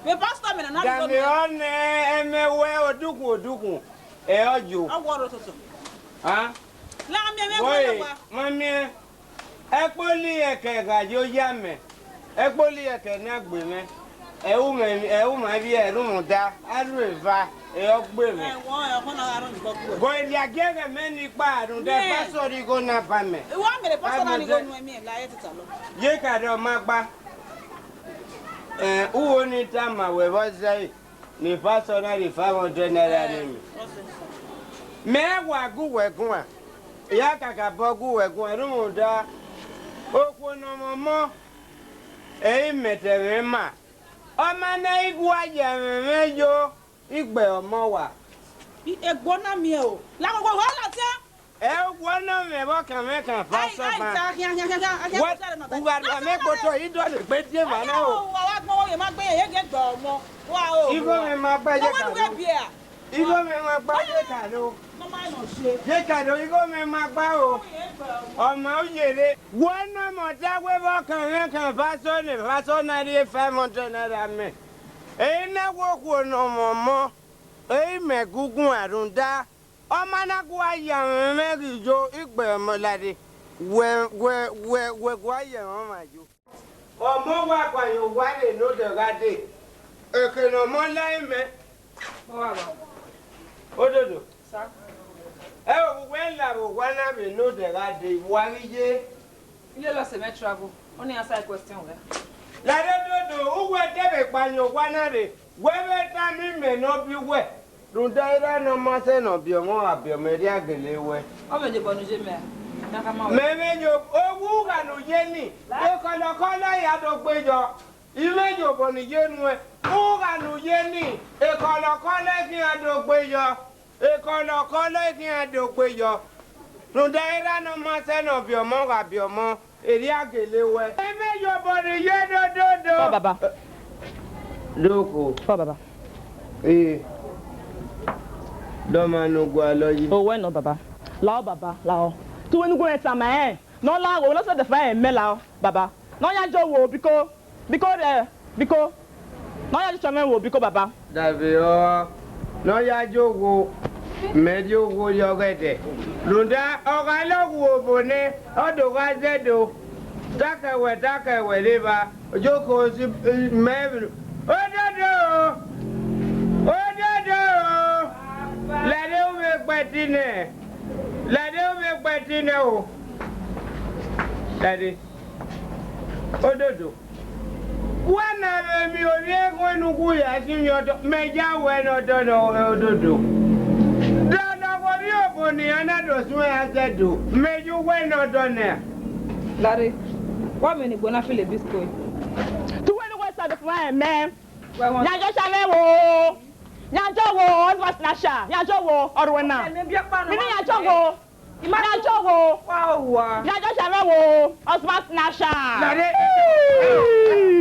Vbe pastor mẹ na na rhie igho. Danmwehọ nẹ ẹmwẹ wẹ odukhun odukhun, ẹ ọ yo. Ọ wọrọ toto. A? La miẹn mwẹ. Gho e, wẹ wa. Ma miẹn. Ẹkpoli ẹkẹ gha ye oya mẹ, ẹkpoli ẹkẹ na gbe mwẹ, ẹ u mwẹ, ẹ u mwẹ vbiẹ rhunmwuda, a ru eva, ẹ ọ gbe mwẹ. Ẹ, wọ, ẹ, ọkhọ na gha rhunmwuda ọgbe. Gọ, erriọ gie ẹghẹ mẹ ni kpa rhunmwuda. Miẹn. Pastor rhie igho na ba mẹ. Ẹ wa mẹ ne pastor na rhie igho nuẹn miẹn la ẹ tita lọ. Ye ka rhie ọma gba. Ẹ, uwo ni tama wẹ vbe ọ zẹe. Ne pastor na rhie five hundred naira ne mẹ. Mẹ wa gu wẹ guan, ya kakabọ gu wẹ guan, rhunmwuda okhuo ne ọ mwẹ ọmọ, ẹ i mẹ te mwẹ ma. Ọma ne I gua ye ẹmwẹ mwẹ yo, I gbe ọmọ wa. I, egbe na miẹn o. La ghọghọ, wa ladian. Ẹ, wẹ ne ọ mwẹ vbe ọkanmwẹkan, pastor ban. Ai, ai, khian, khian, khian, khian, khian, khian, khian, khian. Wẹ, u gha do mẹ kpoto, I do le gbe die ma na o. Wa, wa gbọn, wa ma gbe, ye gbe ọmọ. Wa o. Igho mwẹ ma gba ye ka do. Igho mwẹ ma gba ye ka do. Ye ka do, igho mwẹ ma gba o. Ọmọ u yere. Wẹ ne ọ mwẹ ọta wẹ vbe ọkanmwẹkan, pastor ne, pastor na rhie five hundred naira mẹ. Ẹ i na wẹ okhuo ne ọ mwẹ ọmọ, ẹ i mẹ gu guan rhunmwuda. Ọma na gua ya mwẹ mwẹ ghi yo, I gbe ọmọ lare, wẹ, wẹ, wẹ, wẹ gua ye ẹmwẹ ọmwa yo. Ọmọ wa guan ye owa vbe ne odẹ gha dee, eke ne ọmọ la imẹ. Ododo. Sir. Ẹ o, wẹ la vbe owa na vbe ne odẹ gha dee, wa ghi ye. Iye lọ sẹ mẹ travel. Ọni answer question wẹ. Lare ododo, uwẹ de vbe kpa ye owa na rre, wẹ vbe tama imẹ ne ọ biẹ uwẹ. Rhunmwuda erha ne ọ ma sẹ ne ọ biẹ ọmọ, a biẹ ọmọ, erriọ a gele wẹ. Ọ vbe ye obọ ne u ye mẹ, ne a ka ma wẹ. Mẹ vbe ye owu gha ne u ye ni, ekọlọkọlọ ya do gbe yọ. I vbe ye obọ ne u ye nuẹn, u gha ne u ye ni, ekọlọkọlọ i khian do gbe yọ. Ekọlọkọlọ i khian do gbe yọ. Rhunmwuda erha ne ọ ma sẹ ne ọ biẹ ọmọ gha biẹ ọmọ, erriọ a gele wẹ. Ẹmwẹ ye obọ ne u ye dododo. Pa baba. Doko. Pa baba. Ee. Dọmọ ne u gualọ yi. Owẹ nọ baba. Lahọ baba, lahọ. Te uwẹ ne u gu ẹn tama ẹn. Ne ọ lahọ, ne ọ sẹ dẹfa ẹn mẹ lahọ baba. Ne ọ ya jọ wo biko. Biko rẹ, biko. Ne ọ ya jọ mwẹ wo biko baba. Davbe ọ, ne ọ ya jọ wo, mẹ rhie owo ye ọghẹdẹ. Rhunmwuda ọ gha lọ wo obo nẹ, ọ do gha zẹ do. Takẹ wẹ, takẹ wẹ rre evba, ojoko si mẹ vbe. Ododo! Ododo! Lare u vbe gbe ẹtin nẹ. Lare u vbe gbe ẹtin nẹ o. Lare. Ododo. Wa na vbe miẹn ovbi ẹghẹ ne u gu ya sinmwi ọdọ, mẹ ya wẹ ne ọdọ nọ, ododo. Dọlọ, wo rhie obo Ọni a na do suẹn a zẹ do, mẹ ye uwẹ ne ọdọ nẹ. Larre, wa mẹ ne igbo na feel a bit cold. Te uwẹ ne uwẹ sa do fun ẹmẹ. Wẹ wọn. Yan jọ sha mwẹ wo. Yan jọ wo, husband snatcher. Yan jọ wo, ọrhuẹ na. Ẹni bí ẹ pa nọ. Mini yan jọ wo. Yan jọ wo. Wa wa. Yan jọ sha mwẹ wo, husband snatcher. Larre.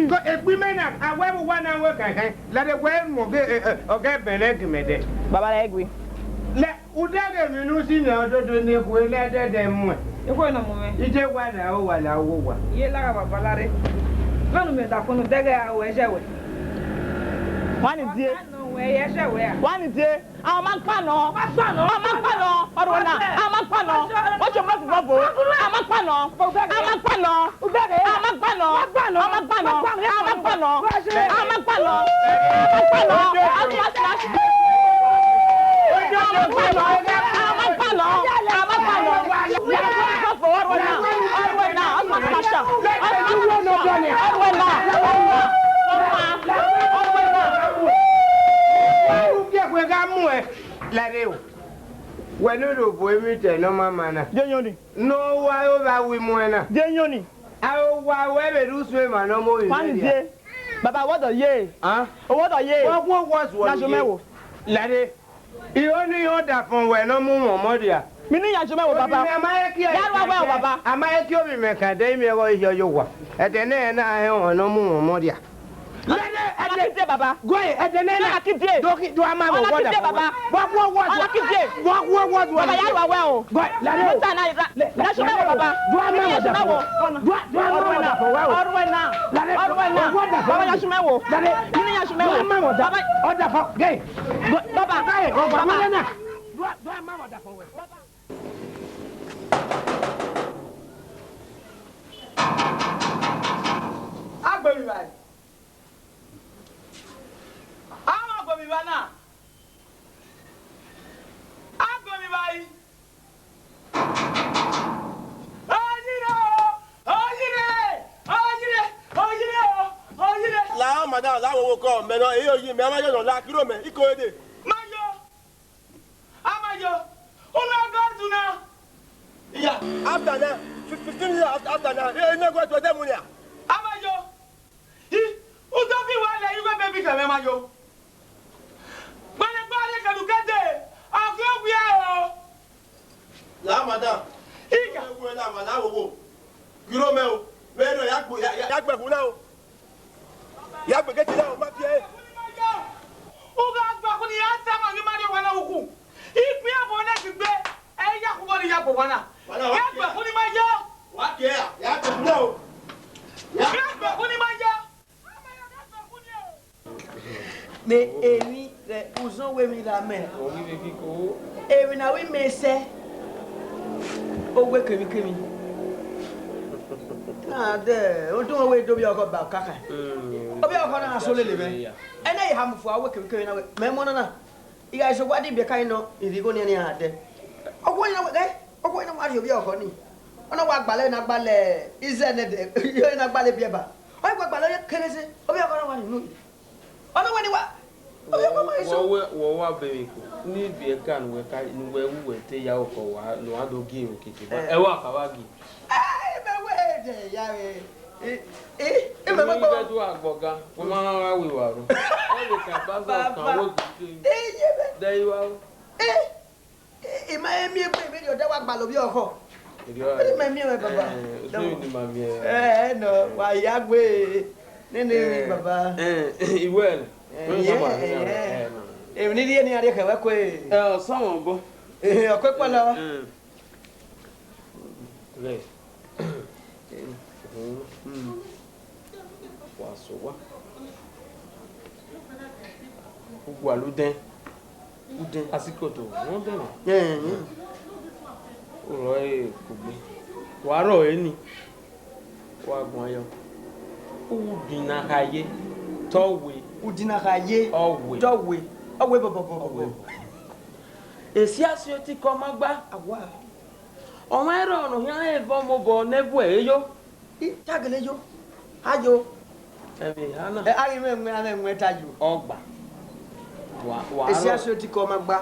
Ko ekpi mẹ na, a wẹ vbe uwa na wẹ kankan. Larre wẹ mu ọgẹ, eh, eh, ọgẹ bẹnẹ gimẹdẹ. Baba la egui. Lẹ Udẹghe emwi ne u si nẹ ọdodo ne ekhue ne ẹdẹdẹ muẹn. Ekhue nọ mu mwẹ. Ije wa la o wa la wo wa. Iye la gha baba Larre. Vbene u miẹn ọdafẹn ne Udẹghe a ru ẹzẹ wẹ. Wa ni die. Wa ni die. A ma kpa nọ. A ma kpa nọ. Ọrhuẹ na. A ma kpa nọ. Ojo mọ fufọ bo. A ma kpa nọ. A ma kpa nọ. Udẹghe. A ma kpa nọ. A ma kpa nọ. A ma kpa nọ. A ma kpa nọ. A ma kpa nọ. A ma kpa nọ. A ma kpa nọ. A ma kpa nọ. Ọrhuẹ na. Ọrhuẹ na. Ọrhuẹ na. Ọrhuẹ na. Ubiẹkue gha muẹn. Larre o. Wẹ ne u do bu emwi te ne ọ ma ma na. Ye yọn ni. Ne ọ wa ro vbe a wi muẹn na. Ye yọn ni. A ro wa wẹ vbe rre usun emwa ne ọ mu ovbi mwẹ dia. Wa ni die. Baba, wẹ dọ ye. Ah? Wẹ dọ ye. Wọ guọ wọ zuọ. Na zomẹ wo. Larre. Iro ni ọdafẹn wẹ ne ọ mu mwẹ ọmọ dia. Mi ni ya zomẹ wo, baba. Ovbi mwẹ, a ma he kie. Ya ru awẹ o, baba. A ma he kie ovbi mwẹ kan dẹ, imẹ ọghe ọ hia ye owa. Ẹdẹ nẹ na hẹ ọmọ ne ọ mu mwẹ ọmọ dia. Lele, ẹdẹ. Ọna kidie, baba. Gọe, ẹdẹ nẹ na. Ọna kidie. Do ki, do a ma wọ wọ da. Ọna kidie, baba. Wọ wọ wọ. Ọna kidie. Wọ wọ wọ. Baba, ya ru awẹ o. Gọe, Larre o. Mota na, na zomẹ wo, baba. Do a ma wọ da. Do a ma wọ da. Ọrhuẹ na. Larre, ọrhuẹ na. Wọ da. Baba, ya zomẹ wo. Larre. Ni ya zomẹ wo. Do a ma wọ da. Baba. Ọdafẹn. Gọe. Baba. Gọe, ọgba wẹ na. Do a ma wọ da fẹn wẹ. A gbe emwi vba ẹe. A ma gbe emwi vba na. A gbe emwi vba ẹe. Oyire o! Oyire! Oyire! Oyire o! Oyire! La madam, la wo wo kọ, mẹ nọ, eyo yi, mẹ a ma yo nọ, la kiro mẹ, iko ede. Ma yo! A ma yo, unu a gọ tu na. Iya, after now, fif-, fifteen years after, after now, e, e ne gua tuẹ dẹ mu nia. A ma yo. I, u do bi wa lẹ igho baby kẹ mẹ ma yo. Gbẹrẹgbẹrẹ kẹdukẹde, a fi owie o. La madam. Iya. Ẹ wo la ma la wo wo. Giro mẹ o. Mẹ nọ ya gbe, ya, ya, ya gbẹkhu na o. Ya gbe geti na o, ma biẹ. U gha gba ọkhu ni ya tama ghi ma rrie owa na ukhu. Ikpia vbe ọna gbigbe, ẹ i ya khu vbọ ni ya gbe owa na. Wala, wa ya gbe ọkhu ni ma yo. Wa ke ya, ya gbe na o. Ya. Ya gbe ọkhu ni ma yo. Mẹ emwi rẹ uzọ wẹ emwi ra mẹ. Emwi na wẹ mẹ sẹ. Owe kemwikemwi. Na dẹ, odun wẹ do vbiẹ ọkọ ba kaka. Mm. Ovbi ọkọ na so lele mẹ. Ẹna i ha mu fua owe kemwikemwi na wẹ, mẹ mọ na na. I gha zẹ owa di biẹ ka nọ, I rhie igho nian nian dẹ. Ọghuẹ na wẹ, ẹ, ọghuẹ na wa rhie ovbi ọkọ ni. Ọ na wa gbalẹ na gbalẹ izẹ nẹdẹ, ọ na gbalẹ biẹ ba. Ọ i wa gbalẹ kere zẹ, ovbi ọkọ na wa rhie unu. Ọ na wẹ ni wa, ovbi ọkọ ma i so. Wọ wẹ, wọ wa bẹvbe ko, ni biẹ ka ne uwẹ ka, ne uwẹ wu wẹ te ya okọ wa, ne uwa do gie okeke. Eh. Ẹ wa ka wa gie. Ai, mẹ wẹ dẹ ya re. Eh, eh, eh, mẹ wẹ. Ẹ do agbọga, wẹ ma ra wa wẹ wa ro. Ẹ lè ka ba zọ kan wo gidi. Iye mẹ. Dẹ i wa o. Eh, eh, ma emi egbe, mi rhie ọdẹ wa gbalọ ovbi ọkhọ. Eri ọ. Eri ma emi ẹmwẹ baba. Eh, otu ni ma miẹn. Eh, no, wa ya gbe. Nene, eh, baba. Eh, iwẹ. Eh, eh, eh, eh, no. Emwi ni rhie ni a rhie khẹ wẹ kue. Eh, ọsọmọ bọ. Eh, ọkọ ekpọlọ. Eh, eh. Rẹ. Mm. Wa sẹ owa. U gualọ udẹn. Udẹn. Asikoto, udẹn na. Eh, eh. U rọ ẹre kugbe. Wa rrọọ ẹre ni. Wa guan yọ. Udin na kha ye, te ọ we. Udin na kha ye, ọ we. Te ọ we. Ọ we bọbọbọbọ. Ọ we. Esiasi oti kọ ma gba. Awa. Ọmwa ẹrọ ne ọ khian rẹn vbe ọmọ obọ ne ẹvbo ẹre yo. I, ta gele yo. A yo. Ẹvbo eha na. Ẹ, a ghi mwẹ ẹmwẹ, a mwẹ ẹmwẹ ta yo. Ọgba. Wa, wa. Esiasi oti kọ ma gba.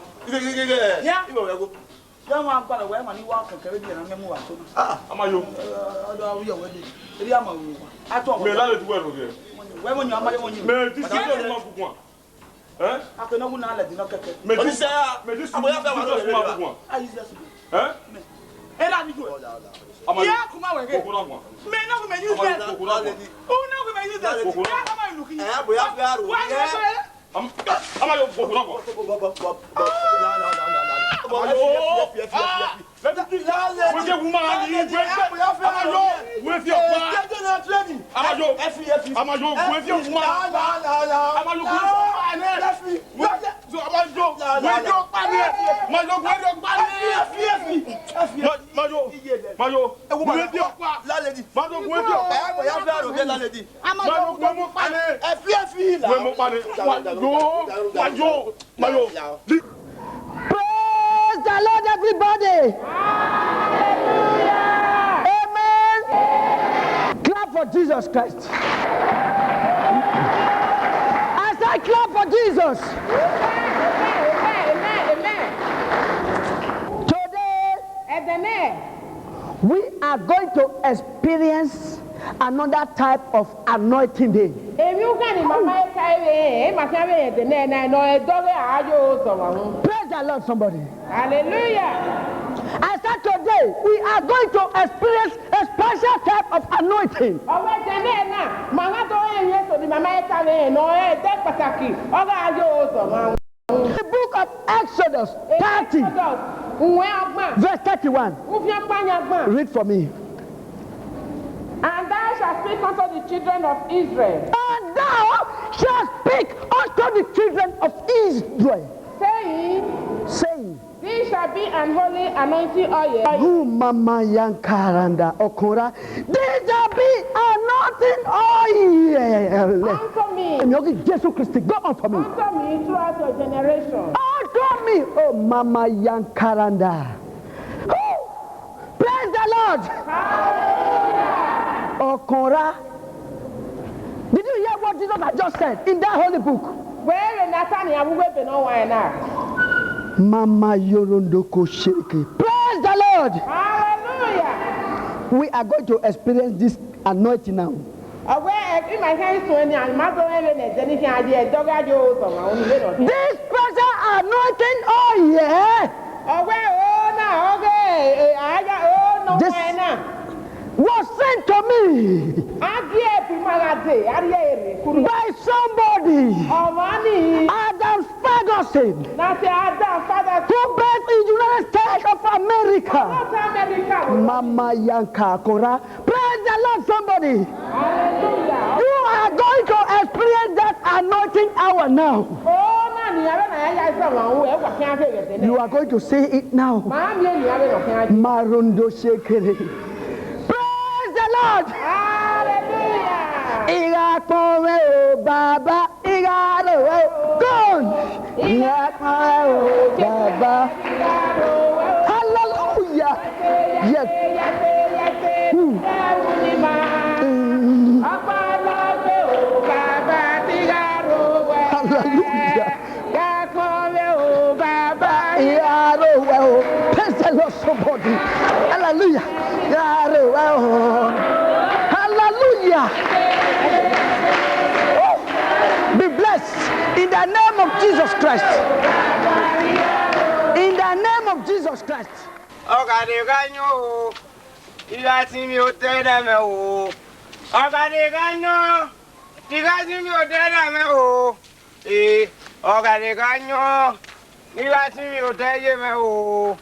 Ige, ige, ige, ige. Ya. Ibe wẹ go. Ya wa gba wẹ ma ni wa kẹkẹ vbe biẹ na mẹ mu wa to na. Ah, a ma yo. Ọdọ awuyọ wẹ de. Eri a ma wo wa. A tọ wẹ. Mẹ la le du wẹ ro vẹ. Wẹ mo yan, a ma yo mo yan. Mẹ this is not good one. Eh? A ke no wu na le di no kẹkẹ. Mẹ this, Odisa, mẹ this is not good one. A yi Jesus. Eh? Era ni ju. A ma yo. Ya kuma wẹ ge. Kokuna one. Mẹ no wu mẹ use that. Kokuna one. U no wu mẹ use that. Kokuna one. Ya kuma ilu ki. Eh, boya fe aro. Wa ye fe. A ma, a ma yo kokuna one. A ma yo. Ah! Let me do that. Wẹ fi woman ni, wẹ fi, a ma yo, wẹ fi ọkpa. A ma yo, a ma yo, wẹ fi woman. A ma yo, wẹ fi ọkpa ni. So, a ma yo, wẹ fi ọkpa ni. Ma yo, wẹ fi ọkpa ni. Ma, ma yo, ma yo, wẹ fi ọkpa. Ma yo, wẹ fi ọkpa. A ma yo, wẹ fi ọkpa ni. Wẹ fi ọkpa ni. Wa yo, wa yo. Praise the Lord, everybody. Amen. Clap for Jesus Christ. I said, clap for Jesus. Amen, amen, amen, amen. Today, Ẹdẹnẹ. We are going to experience another type of anointing day. Emwi ugan ni ma ma ka vbe, e ma khian vbe rẹn ẹdẹnẹ na, nọ ẹdọghe a yo zọ vbe. Praise the Lord, somebody. Hallelujah. I said today, we are going to experience a special type of anointing. Ọ wẹ ẹdẹnẹ na, ma gha do rẹn emwi eso ni ma ma ka vbe, nọ ẹdẹ kpataki, ọ gha yo zọ vbe. The book of Exodus thirty, Exodus, uwẹ ọgbọn, verse thirty-one. Ufian ọkpa yan ọgbọn. Read for me. And thou shalt speak unto the children of Israel. And thou shalt speak unto the children of Israel. Saying, saying, this shall be an holy anointing oil. Rumama yankaranda okora. This shall be anointing oil. Unto me. Èmi ò kí Jésù Kristi, go on for me. Unto me throughout your generation. Unto me, oh mama yankaranda. Oh, praise the Lord. Hallelujah. Okora. Did you hear what Jesus had just said in that holy book? Wẹ vbe Nathan ya vbe uwu ebe ne ọ wa na. Mama yorondo ko sheke. Praise the Lord. Hallelujah. We are going to experience this anointing now. Ọ wẹ, ẹ, ima hẹn isun eni, a ma do rẹn vbene ẹdẹ ni khian ye, ẹdọghe a yo zọ vbe unu vbe nọ. This special anointing oil. Ọ wẹ, o na, ọ ghe, e, a ya, o na. This was sent to me A gie bu ima gha dee, a rhie ẹre rre kuru. By somebody. Ọmwa ni. Adam Ferguson. Na sẹ Adam Ferguson. Who based in United States of America. North America. Mama Yanka Kora. Praise the Lord, somebody. Hallelujah. You are going to experience that anointing hour now. Ọ na ni avbe na ya ya zẹ ọmwa ru, ẹ wa khian vbe vbe nẹ. You are going to see it now. Ma miẹn ni avbe na khian. Marondo shekere. Praise the Lord. Hallelujah. I gha kpọnmwẹ o Baba, I gha ro o. Go on. I gha kpọnmwẹ o Baba. Hallelujah. Yes. Hmm. Hmm. Hallelujah. Iyaro wẹ o. Praise the Lord, somebody. Hallelujah. Iyaro wẹ o. Hallelujah. Oh, be blessed in the name of Jesus Christ. In the name of Jesus Christ. Ọghare gha yan o, I gha sinmwi otọ ẹre mwẹ o. Ọghare gha yan, I gha sinmwi otọ ẹre mwẹ o. Ee, ọghare gha yan, I gha sinmwi otọ ẹre mwẹ o.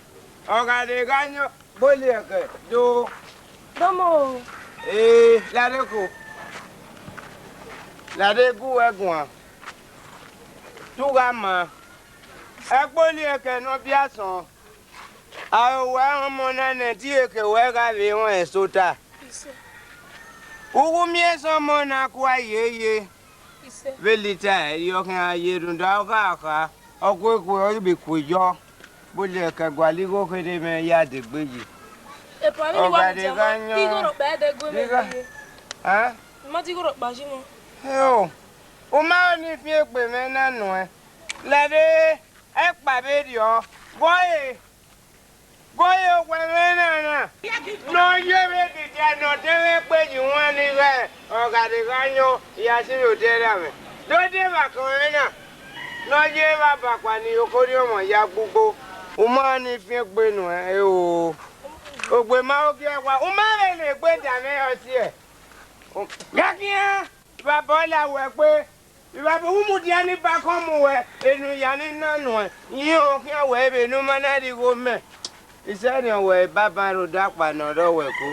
Ọghare gha yan, bọli ẹkẹ do. Domo. Ee, lare ko. Lare gu wẹ guan. Te u gha maa. Ẹgboli ẹkẹ ne ọ biẹ asọn. Aro wẹ ọmọ na nẹ, te iyeke wẹ gha vbe rẹn sota. Isẹ. U ghi miẹn sẹ ọmọ na kua yeye. Isẹ. Vbe lita ẹre ọ khian ye rhunmwuda ọ gha kha, ọ gu ekhue, ọ vbe kue yọ. Bọli ẹkẹ gualọ igho kherhe mwẹ ya degbe yi. Epa vbene I wa Ọghare mudia gha ma, yan. Igho rhọkpa ẹdẹ gu mwẹ Digha. Yeye. Hẹn? I ma te igho rhọkpa yi mọ. Heo, u ma rẹn ọnii fian egbe mwẹ na nuẹn. Lẹvbe ẹkpa vberriọ, gọe, gọe owẹ mwẹ na na. Ne ọ ye vbe didia ne ọ dẹ mwẹ egbe yi wan ni ghẹ ọghare gha yan, I ya sinmwi odẹ ra mwẹ. Do de vbe akọn mwẹ na, ne ọ ye vbe abakpa ni okhorhiọnmwọ ya gbugbo. U ma ni fian egbe nuẹn, eo. Ogbe ma ogie wa, u ma vbe ne egbe da mwẹ ọtiẹ. Gha khian, Ivbabọ la wẹ gbe, ivbabọ u mudia ni ba kọn mu wẹ, enu ya ni na nuẹn, iran khian wẹ vbe ne u ma na rhie igho mẹ. Isẹrriọ wẹ ebaban rhunmwuda ọkpa ne ọ rre wẹ ko.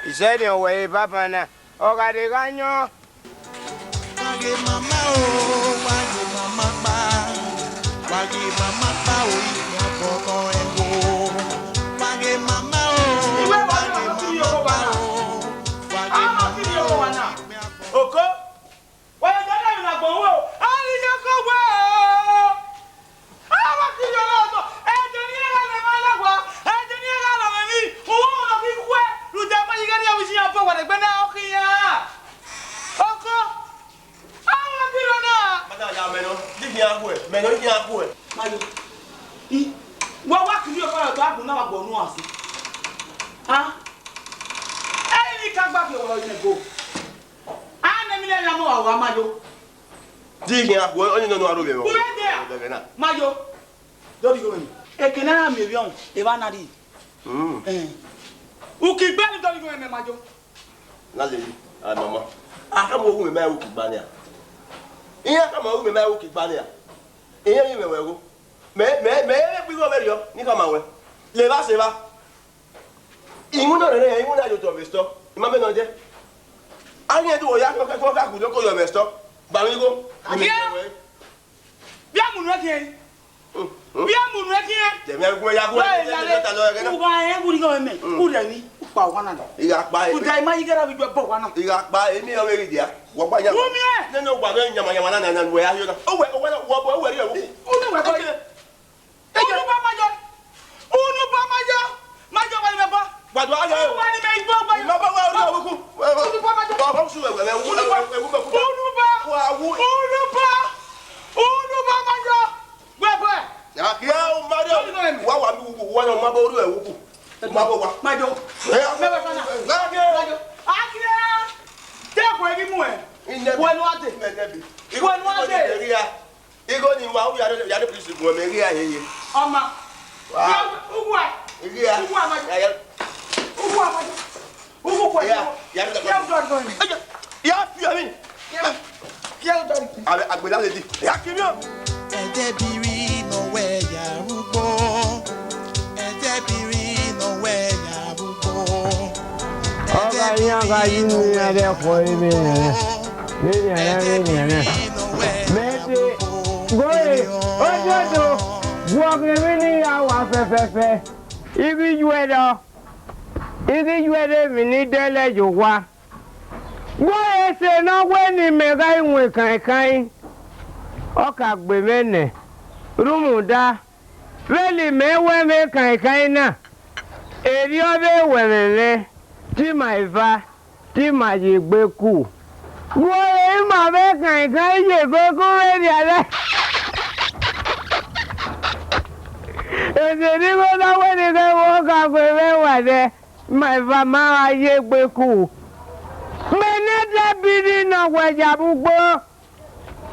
Isẹrriọ wẹ ebaban na, ọghare gha yan. Wa ghe mama o, wa ghe mama kpa, wa ghe mama kpa o, iyan bọkọ ẹn wo. Wa ghe mama o, wa ghe mama kpa o, wa ghe mama o. Oko, wẹ gha na emwi ne agbọn ru o, a ghi ya kọ wẹ o. A wa kiri ọna ọtọ, ẹdẹ ne iran gha lẹ emwa la owa, ẹdẹ ne iran gha lọmọ emwi, uwu ọmọ nọ ghi khuẹ, rhunmwuda ma ye ighe ne iran vbe iye iran bọ owa ne egbe na ọ khian. Oko, a wa kiri ọna. Mada ya mẹ nọ, di khian khuẹ, mẹ nọ khian khuẹ. Mayo, i, wa wa kiri ọkọ ọtọ, agbọn na wa gbọ unu asẹ. A, ẹ i ni ka gba fi ọwa ne go. A nẹ emwi ne a ya mu owa, Mayo. Di khian khuẹ, ọni nọ ne u aro vbe ẹmwẹ. U vbe dẹ a? Ẹghẹ na. Mayo. Dọrigho mwẹ. Eke ne a na miẹn ovbi ọmwa, evba na rri. Mm. Eh. U ki gbe ni dọrigho mwẹ, Mayo. Na lele, a mama. A khama ohu mwẹ ma ru kigba nia. Iran khama ohu mwẹ ma ru kigba nia. Iran ghi mwẹ wẹ gho. Mẹ, mẹ, mẹ vbe gbe igho mwẹ rriọ, ne I khama wẹ. Levba sẹ evba. Iwinna rẹn, iwinna ye otọ vbe store, I ma mẹ nọ dẹ. A ghi rẹn do ya kẹ kẹ kẹ kẹ kẹ kẹ yọ mwẹ store. Ba mwẹ igho. Agia! Via munu ẹkhiẹn. Via munu ẹkhiẹn. Dẹ mẹ gu ya gu. Wẹ ya le. Uwa ẹ wu ni gọ mẹ. U rẹ ni. U kpa owa na. I gha kpa e. U da ima yi gẹra vbe ijuẹ bọ owa na. I gha kpa e, emi ọ vbe ghi dia. Wọ gba ya. U miẹn. Nene owa vbe yama yama na na na wẹ ayo na. Owẹ, owẹ na, wọ bọ, owẹ rri ẹwu. U ni wẹ bọ. Unu ba ma yọ. Unu ba ma yọ. Ma yọ wa ni mẹ ba. Gbadu ayo. Wa ni mẹ igbo gba. Ima ba wa ori awu ku. Unu ba ma yọ. Wa ba su wẹ wẹ. Unu ba. Unu ba. Wa wu. Unu ba. Unu ba ma yọ. Wẹ bọ. Ya kia o ma de. Wa wa mi wu wa na ma ba ori awu ku. Ma ba wa. Ma yọ. Eh. Mẹ wa sana. Ma yọ. Ma yọ. Akia. Te ko ebi mu ẹ. Ine. Wẹ nu ade. Wẹ nu ade. Igho ni wa, u ya rre, ya rre prison gun mẹ, I ghi a heye. Ọma. Wa. Uwa. I ghi a. Uwa ma. Ya, ya. Uwa. Ugu kue. Ya, ya, ya. Ya, ya, ya. Ya, ya, ya. Agbela lady. Ya, give me up. Ẹdẹbiri nọ wẹ ya rugbo. Ẹdẹbiri nọ wẹ ya rugbo. Ọ gha yan gha yi ne iran rẹ khọ emwi nẹ. Vbenian, vbenian. Mẹ te goi, ojodo, gu ọghe emwi ne iran wa fẹfẹfẹ. I ghi yu ẹre rọ, I ghi yu ẹre emwi ne I dẹlẹ ye owa. Gu ẹre ese ne ọ wẹ ne imẹ gha rinmwian ekainkain, ọ ka gbe mwẹ nẹ, rhunmwuda, vbene imẹ wẹ mwẹ ekainkain na, erriọ vbe wẹ mwẹ mwẹ, te ima eva, te ima ye egbe ku. Gu ẹre ima vbe ekainkain ye egbe ku vbenian nẹ. Ese ne igho na wẹ ne I ghẹ vbe ọka gu ẹre mwẹ wa nẹ, ima eva ma gha ye egbe ku. Mẹ ne ẹdẹbiri ne ọ wẹ ya vbe ugbo.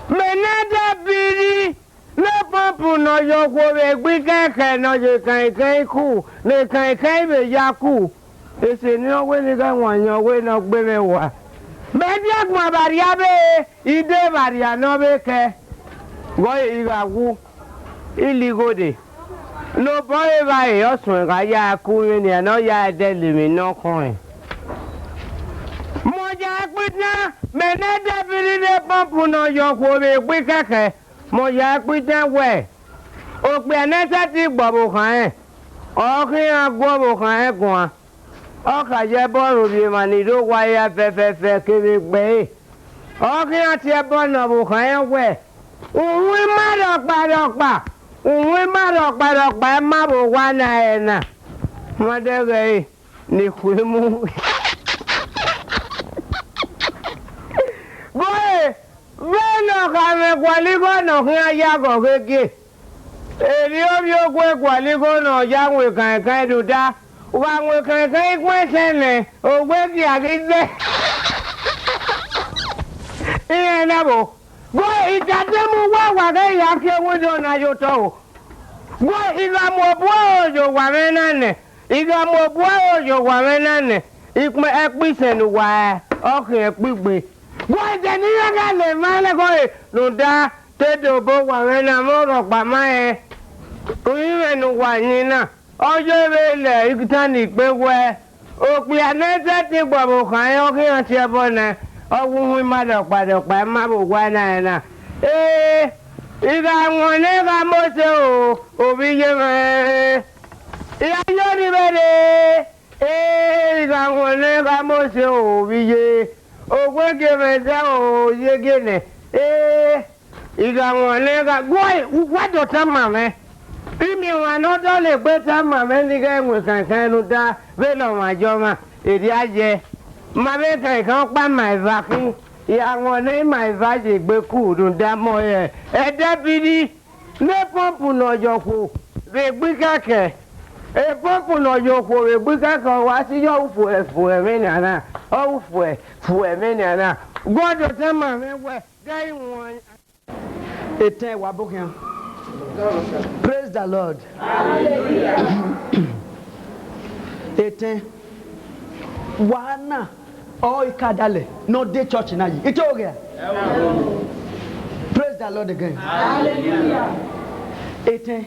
Mẹ ne ẹdẹbiri ne pọmpu ne ọ ye okhuo vbe egbe ikẹkẹ ne ọ ye ekainkain ku, ne ekainkain vbe ya ku. Ese ne ọ wẹ ne I ghẹ wanniẹn, ọ wẹ ne ọ gbe mwẹ wa. Mẹ dia guan vbe arriabe, I de vbe arria ne ọ vbe kẹ. Ghẹ ọre I gha wu, I la igho dee. Ne obọ ẹre evbare, ọ suẹn gha ya ku mwẹ nian, ne ọ ya dẹlẹ emwi ne ọ khọnrẹn. Mẹ ọ ya ẹkpo itan, mẹ ne ẹdẹbiri ne pọmpu ne ọ ye okhuo vbe egbe ikẹkẹ. Mẹ ọ ya ẹkpo itan wẹẹ, okpia ne ẹ sẹtin gbe ọvbokhan rẹn, ọ khian gu ọvbokhan rẹn guan. Ọ kha ye ẹbọ ro vbe emwa ni rre owa hia fẹfẹfẹ kevbe egbe ẹre. Ọ khian tie ẹbọ ne ọvbokhan rẹn wẹẹ, uhunmwu ima rhọkpa rhọkpa, uhunmwu ima rhọkpa rhọkpa ima vbe owa na ẹre na. Rhunmwuda ẹghẹ ẹre ne I khuemu. Goi, vbene ọ kha mwẹ gualọ igho ne ọ khian ya ghe ọ ghe gie. Erriọ ovbi ogue gualọ igho ne ọ ya wan ekainkain rhunmwuda, u gha wan ekainkain ikun ẹsẹn nẹ, owe gie a ghi zẹ. Iran na vbo? Goi, I tama uwa, wa ghẹ ya kie window na ye otọ o. Goi, I gha mu obọ ẹre ye owa mwẹ na nẹ, I gha mu obọ ẹre ye owa mwẹ na nẹ, ikpẹ ẹkpo isẹn ne uwa re, ọ khian ẹkpo igbe. Goi, de ne iran gha le emwa lẹghọre rhunmwuda, te do obọ owa mwẹ na mwẹ rhọkpa ma rẹn. Urinmwẹ ne uwa yin na, ọ ye vbe lẹ itan ni kpe wẹẹ, okpia ne ẹ sẹtin gbe ọvbokhan rẹn, ọ khian tie ẹbọ nẹ, ọ wu uhunmwu ima rhọkpa rhọkpa ima vbe owa na ẹre na. Ee, I gha wọn ne gha Mose o, ovbi iye mwẹ. I gha yo ni vbe rre. Ee, I gha wọn ne gha Mose o, ovbi iye. Owe gie mwẹ zẹ o, iye gie nẹ. Ee, I gha wọn ne gha, goi, uwa do tama mwẹ. Imiẹnmwa ne ọ dọlegbe tama mwẹ ne I ghẹ wan ekainkain rhunmwuda vbene ọmwa ye ọmwa, erriọ a yẹ. Ma vbe ekainkain ọkpa ma eva khin, I gha wọn ne ima eva ye egbe ku rhunmwuda mẹ ọre ẹdẹbiri. Ne pọmpu ne ọ ye okhuo vbe egbe ikẹkẹ, e pọmpu ne ọ ye okhuo vbe egbe ikẹkẹ, ọ wa si yọ ufuẹ fuẹ mwẹ nian na, ọ ufuẹ fuẹ mwẹ nian na. God tama mwẹ wẹẹ, ghẹ I wan. Etẹn wa bọ khian. Praise the Lord. Etẹn, wa na ọ i ka dalẹ ne ọ de church na yi. Ito ghe. Praise the Lord again. Etẹn,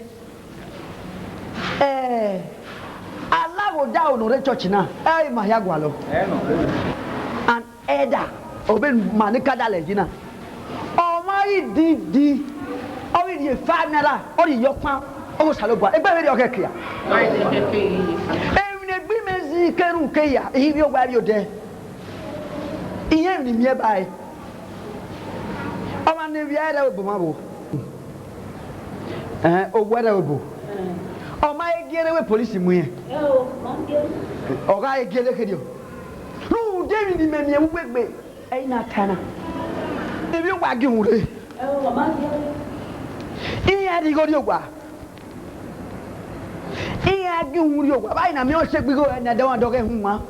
eh, alaghodaro ne ọ rre church na, ẹ i ma hia gualọ. And elder, ọ vbe ma ne ka dalẹ yi na. Ọ ma ghi dindi, ọ ghi rhie five naira, ọ rhie ye ọkpan, ọ ghe Osanobua, egbe vberriọ ọ khẹke a. Emwi ne egbe imẹ zin ke erhunmwu ke hia, I vbe owa vbe odẹ. Irẹn emwi ne I miẹn ba ẹe. Ọmwa ne ivbi ẹre ẹvbo ma vbo. Ẹn, owa ẹre ẹvbo. Ọ ma he gie rre, wẹ polisi mu irẹn. Ọ gha he gie rre kherriọ. Rhunmwuda emwi ne imẹ miẹn vbe uwu egbe. Ẹ i na ta na. Emwi owa gie uhunmwu rre. Iran rhie igho rrie owa. Iran gie uhunmwu rrie owa. Vbe a i na miẹn ọse gbe igho ẹre ne ẹdẹ ọmwa dọghe uhunmwu.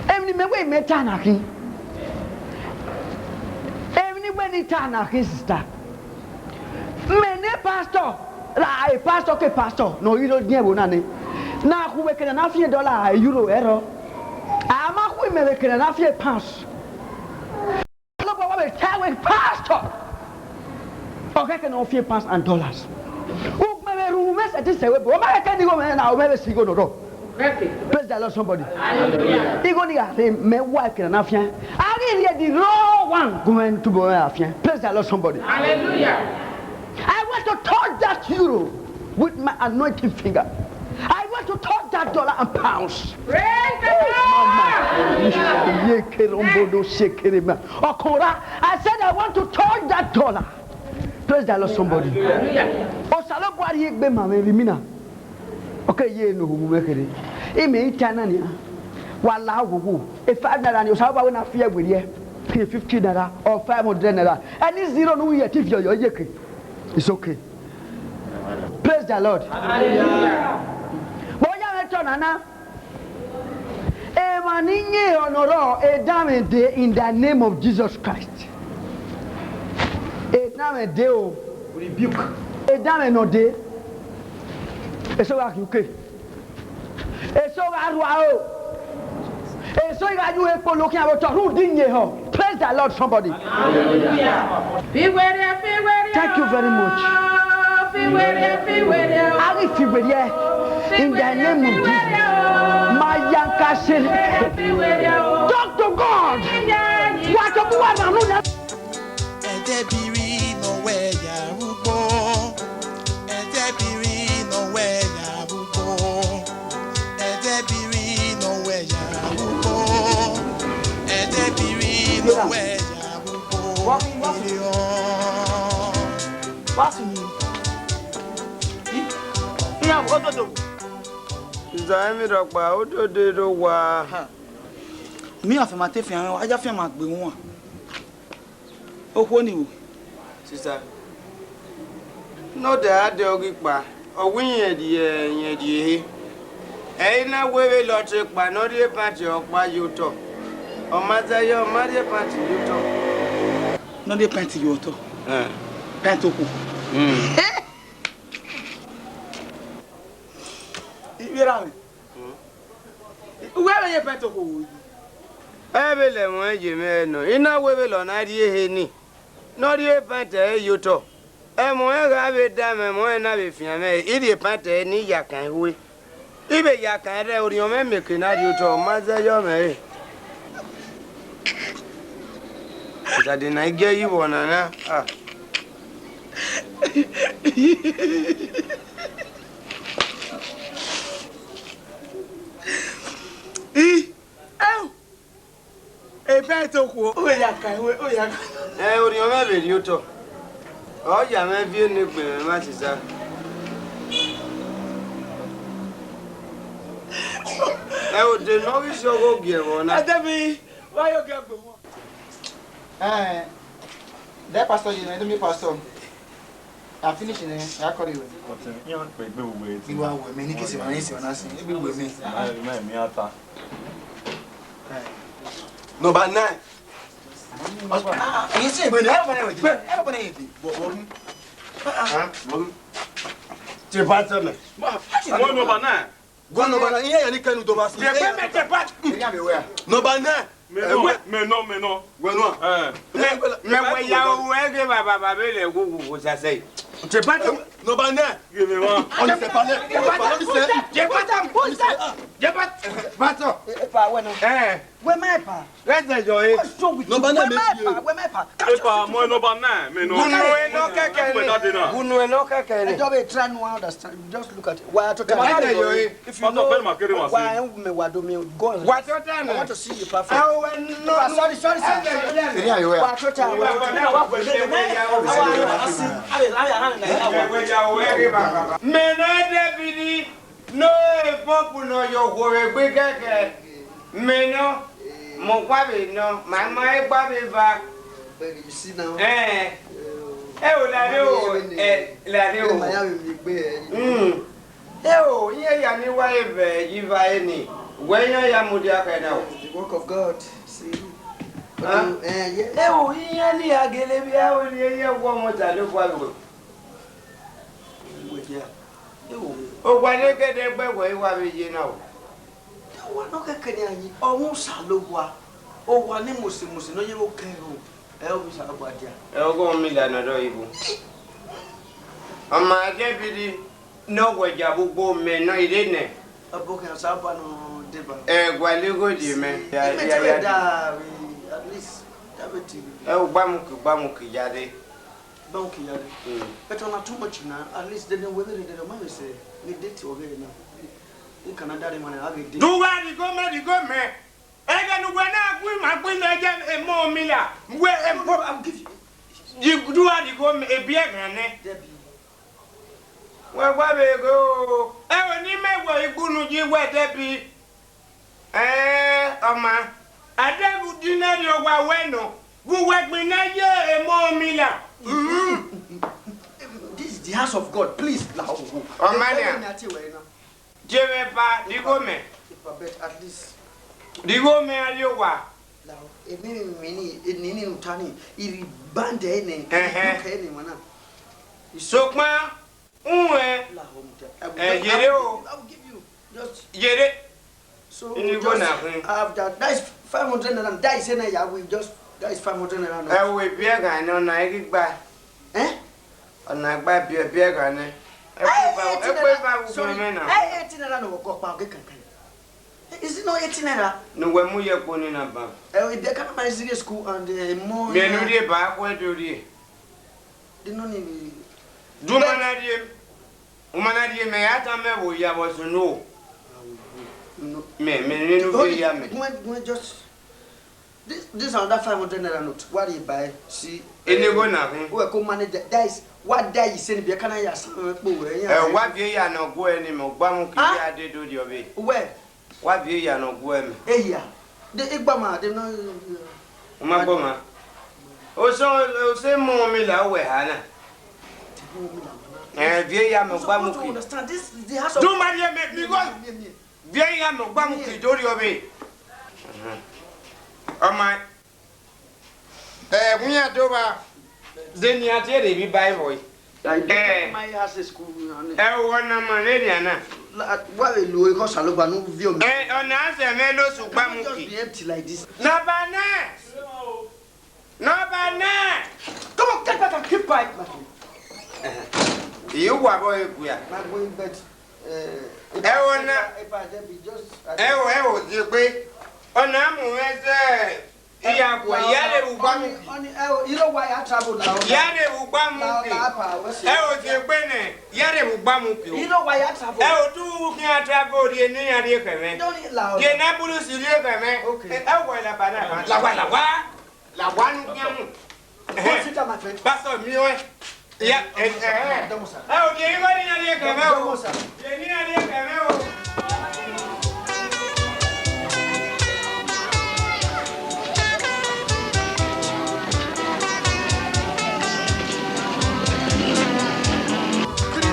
Emwi ne imẹ wẹ imẹ ta na khin. Emwi ne I wẹ ne I ta na khin, sista. Mẹ ne pastor, ra e pastor ke pastor ne ọ ghi rre odiẹn ẹvbo na nẹ. Na khu vbe kene na fian dollar, euro, ẹrọ. A ma khu imẹ vbe kene na fian pounds. Ọlọkpa wa vbe ta wẹ, Pastor, ọ khẹke ne ọ fian pounds and dollars. Ugbẹn vbe rhunmwuda mẹ sẹtin sẹ wẹ, but ọ ma khẹke ne igho mwẹ na, ọ mwẹ vbe sẹ igho nọ rrọọ. Praise the Lord, somebody. Hallelujah. Igho ni gha rre, mẹ wa kere na fian. A ghi rhie the raw one gu mwẹ tobọ mwẹ a fian. Praise the Lord, somebody. Hallelujah. I want to touch that euro with my anointing finger. I want to touch that dollar and pounds. Praise the Lord. Ye kere ombodo se kere ma. Okora, I said I want to touch that dollar. Praise the Lord, somebody. Hallelujah. Osanobua rhie egbe ma mwẹ vbe imina. Okay, ye no hu mwẹ kere. Imẹ i ta na nia. Wa la wo wo. E five naira ni, Osanobua wẹ na fian werriẹ. Fifty naira or five hundred naira. Any zero ne u ye te viọ yọ iyeke. It's okay. Praise the Lord. Hallelujah. But ya mwẹ tọ nana. Emwa ni yin ehọ nọ rrọọ, edanmwẹ dee in the name of Jesus Christ. Edanmwẹ dee o. Rebuke. Edanmwẹ nọ dee. Eso gha khian uke. Eso gha rhua o. Eso gha yu ekpolo khian vbe otọ rhunmwuda iyẹn ehọ. Praise the Lord, somebody. Hallelujah. Thank you very much. A ghi fi werriẹ. In the name of Jesus. Mayankasele. Talk to God. Wa tọ bu wa na nu na. Ẹdẹbiri ne ọ wẹ ya rugbo. Ẹdẹbiri ne ọ wẹ ya rugbo. Ẹdẹbiri ne ọ wẹ ya rugbo. Ẹdẹbiri ne ọ wẹ ya rugbo. Ire ọ. Iran ododo. Iza emwi rhọkpa, ododo do wa. Ha. Mi a fian ma te fian, a ya fian ma gbe wọn. Okhuo ni wo. Sista, ne ọ da dẹ ọghe ikpa, ọ wẹ irẹn rhie, irẹn rhie ehe. Ẹ i na wẹ vbe lọtọ ikpa ne ọ rhie pant ọkpa ye otọ. Ọ ma zẹ yọ, ọ ma rhie pant ye otọ. Ne ọ rhie pant ye otọ. Eh. Pant okhuo. Mm. Ivbi erha mwẹ. Uwẹ vbe ye pant okhuo yi? Ẹ vbe lẹ ẹmwẹ ye mwẹ nọ, I na wẹ vbene ọ na rhie ehe nii, ne ọ rhie pant ẹre ye otọ. Ẹmwẹ ọnrẹn gha vbe da mwẹ, ẹmwẹ ọnrẹn na vbe fian mwẹ, I rhie pant ẹre ne I ya kan ihue. I vbe ya kan ẹre, orhiọn mwẹ mieke na rhie otọ, ọ ma zẹ yọ mwẹ re. Dade na I gie yi vbọ nana, ah. I, ẹo, e pant okhuo, u ya kan, u ya kan. Ẹ, orhiọn mwẹ vbe rhie otọ. Ọ ya mwẹ viọ ene egbe mwẹ ma sisa. Ẹ, ode ne ọ ghi si ọghe ogie ẹvbo na. Ẹdẹ mi, wa yo gie egbe wọn. Eh, that pastor, you know, me pastor. I finish, eh, I call you. But, uh, you know, we, we, we, I will, man, you can see my name, when I see, you will, man. My, my, my, ata. Eh. Number nine. Ah, you see, when everybody, everybody, what, what? Huh? What? The pastor, man. What number nine? Go number nine. Iye ya ni kẹnu do ba si. Number nine. Me nọ, me nọ, me nọ. Wẹ nọ. Eh. Me, me wẹ ya o, wẹ ghe baba, baba, le gu, gu, gu, sa, sa. Number nine. Give me one. On the sepale. Jebata, Jebata. Jebata. Epa, wẹ nọ. Eh. Wẹ ma epa. Where's the joy? What's wrong with you? Number nine, wẹ ma epa, wẹ ma epa. Epa, mo number nine, me nọ. Gunu eno kẹkẹ ni. Gunu eno kẹkẹ ni. Ẹ jọ be try no understand. Just look at it. Wa tota. If you know, wa, me wa do me. Go on. Wa tota na. I want to see you perform. Ah, no. Sorry, sorry, sorry. Wa tota. Me nọ Debiri. No e pọmpu nọ ye okhuo vbe egbe kẹkẹ. Me nọ, mẹ ọkpa vbe nọ, ma ma egbe vbe eva. Ẹn, ẹ o lare o, ẹ lare o. Mm. Ẹ o, iran ya ni wa ye vbe yi va ẹre ni, wẹ iran ya mudia khẹ na o. The work of God, see. Huh? Eh, yes. Ẹ o, iran ni a gele vbe aro ni, ẹ i ye ẹvbo ọmọ Osanobua vbe. Owa ne gẹdẹgbẹ wẹ i wa vbe ye na o. Owa ne ọ kẹkẹ ne a yin, ọ mwẹ Osanobua. Owa ne mose mose ne ọ ye vbe okẹn ro, ẹ, ọ mwẹ Osanobua dia. Ẹ, ọghe ọmila ne ọ rre igho. Ọ ma dẹ biri ne ọ wẹ ya vbe ugbo mẹ nọ, I rre nẹ. Ọbokẹn Osanobua nọ deba. Ẹ, gualọ igho ye mẹ. Ya, ya, ya, da vbe, at least, da vbe ti. Ẹ, ugbamuki, ugbamuki ya rre. Bank ya rre. Mm. But ọna too much na, at least they don't wear it, they don't mind say, they date over here now. In Canada, they want to have a date. Do what you go, man, you go, man. Ẹghẹ ne uwẹ na gu ima gbe ne ye emọ ọmila, wẹ emọ, I will give you. You do what you go, ebi ẹghẹ nẹ. Debbie. Wẹ gba vbe ghe o. Ẹvbo ne imẹ wẹ igbunu yi wẹ Debbie. Ẹn, ọ ma. Adẹghe dinari owa wẹ nọ, vbe uwẹ gbinna ye emọ ọmila. This is the house of God, please. La owo. Ọ ma nian. Ẹvbo na tie wẹ na. Je mwẹ ba, righo mẹ. But at least. Righo mẹ a rrie owa. La, eni ni, eni ni uta ni, iri bande ne, ẹhẹn, iri duke ne wana. Sokpan, Uwẹ. Lahọ, mudia. I will, ẹ, just, yere o. I will give you. Just. Yere. So, eni igho just na khin. After, that is five hundred naira. That is na ya we just, that is five hundred naira note. Ẹ wo ebi ẹghan nọ na, ẹ ghi gba. Eh? Ọna gba ebi, ebi ẹghan nẹ. Ẹ kpe ba, ẹ kpe ba, sorry, ugbo mẹ na. Ẹ eighteen naira ne ọ kọ kpa ọghe kankan. Is it not eighteen naira? Ne uwẹ mu ye kpo ni na ba. Ẹ, ebi ẹghan na ma zighi school and, eh, more. Mẹ ne u rhie ba, akhuẹ do rhie. Dị nọ ni vbe. Du ma na rhie, u ma na rhie mẹ, ya tama ẹvbo ya vbe sunu o. No. Mẹ, mẹ ne u viọ ya mẹ. Guen, guen, just, this, this another five hundred naira note. Wa rhie ba ẹ, si. Eni igho na khin. Wẹ ko manage that. That is, wa da yi sẹ ne bi ẹ ka na ya san kpo wẹ ya. Ẹ, wa viọ ya ne ọ gu ẹ ni mẹ, ọgba mu kiri, ah, ade do rhie ọvbe. Wẹ. Wa viọ ya ne ọ gu ẹ mẹ. Ehia. De igba ma de na. U ma gbọ ma. Osẹ, osẹ mu mi la wẹ ha na. Ẹ, viọ ya mẹ, ọgba mu ki. Understand this, the house of. Do ma rhie mẹ, because. Viọ ya mẹ, ọgba mu ki do rhie ọvbe. Ọma. Ẹ, wian do ba. De ni a tie rre vbe Bible. Like, eh, my house is school, you know. Ẹ wo na ma ne ria na. La, wa vbe lo e ko Osanobua nu viọ mẹ. Ẹ, ọna sẹ mẹ lo sugba mu ki. Just be empty like this. Number nine. Number nine. Come on, get back and keep quiet, my friend. Iye wa bọ egua. My boy, but, eh, ẹ wo na. If I, if I just, I, ẹ wo, ẹ wo, je pe. Ọna mu mẹ sẹ. Iya kua, ya rre vbe ugba mu ki. Ọni, ọni, ẹ o, you know why I travel now? Ya rre vbe ugba mu ki. Now, now, apa, what's it? Ẹ o, tie egbe nẹ, ya rre vbe ugba mu ki o. You know why I travel? Ẹ o, tu khian travel rhie ne iran rhie khẹ mwẹ. Don't lie. Rhie ne police rhie khẹ mwẹ. Okay. Ẹ, ẹ wẹ la ba na. Lawa, lawa. Lawa nu khian mu. Go sit down, my friend. Pastor, mi o. Ya, ẹ, ẹ, ẹ. Dọmọ sa. Ẹ o, die igho ni na rhie khẹ mwẹ o. Dọmọ sa. Die ni na rhie khẹ mwẹ o.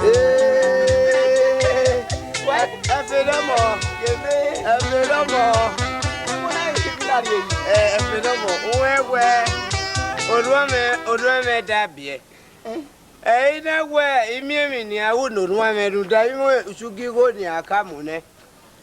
Ee, ẹfe dọmọ, ẹfe dọmọ. Ẹ, ẹfe dọmọ. Uwẹ wẹ, orhuọnmwẹ, orhuọnmwẹ da biẹ. Ẹ i na wẹ imiẹnmwi ne iran ru ne orhuanmwẹ rhunmwuda ighẹ usugi igho ne iran ka mu nẹ.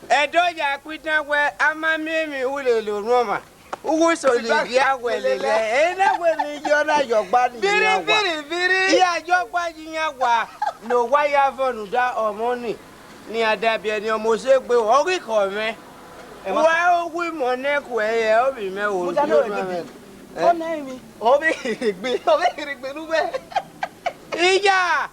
Ẹdẹ ọ ya kpe itan wẹ a ma miẹn emwi ru lele orhuọnmwa, uwu so ni ghi a wẹ lele. Ẹ i na wẹ emwi ye ọ na ye ọgba ne iran wa. Biri, biri, biri. Iran ye ọgba ye iran wa, ne owa ya vọn rhunmwuda ọmọ ni, ne iran da biẹ ne ọmọ ose gbe, ọ ghi khọ mwẹ. Wa owu imọ nẹ kuẹ, ẹ, ovbi mwẹ o. Mudia ne ọ rre gbe. Ọ na emwi. Ọ vbe rhie egbe, ọ vbe rhie egbe ne uwẹ. Iya!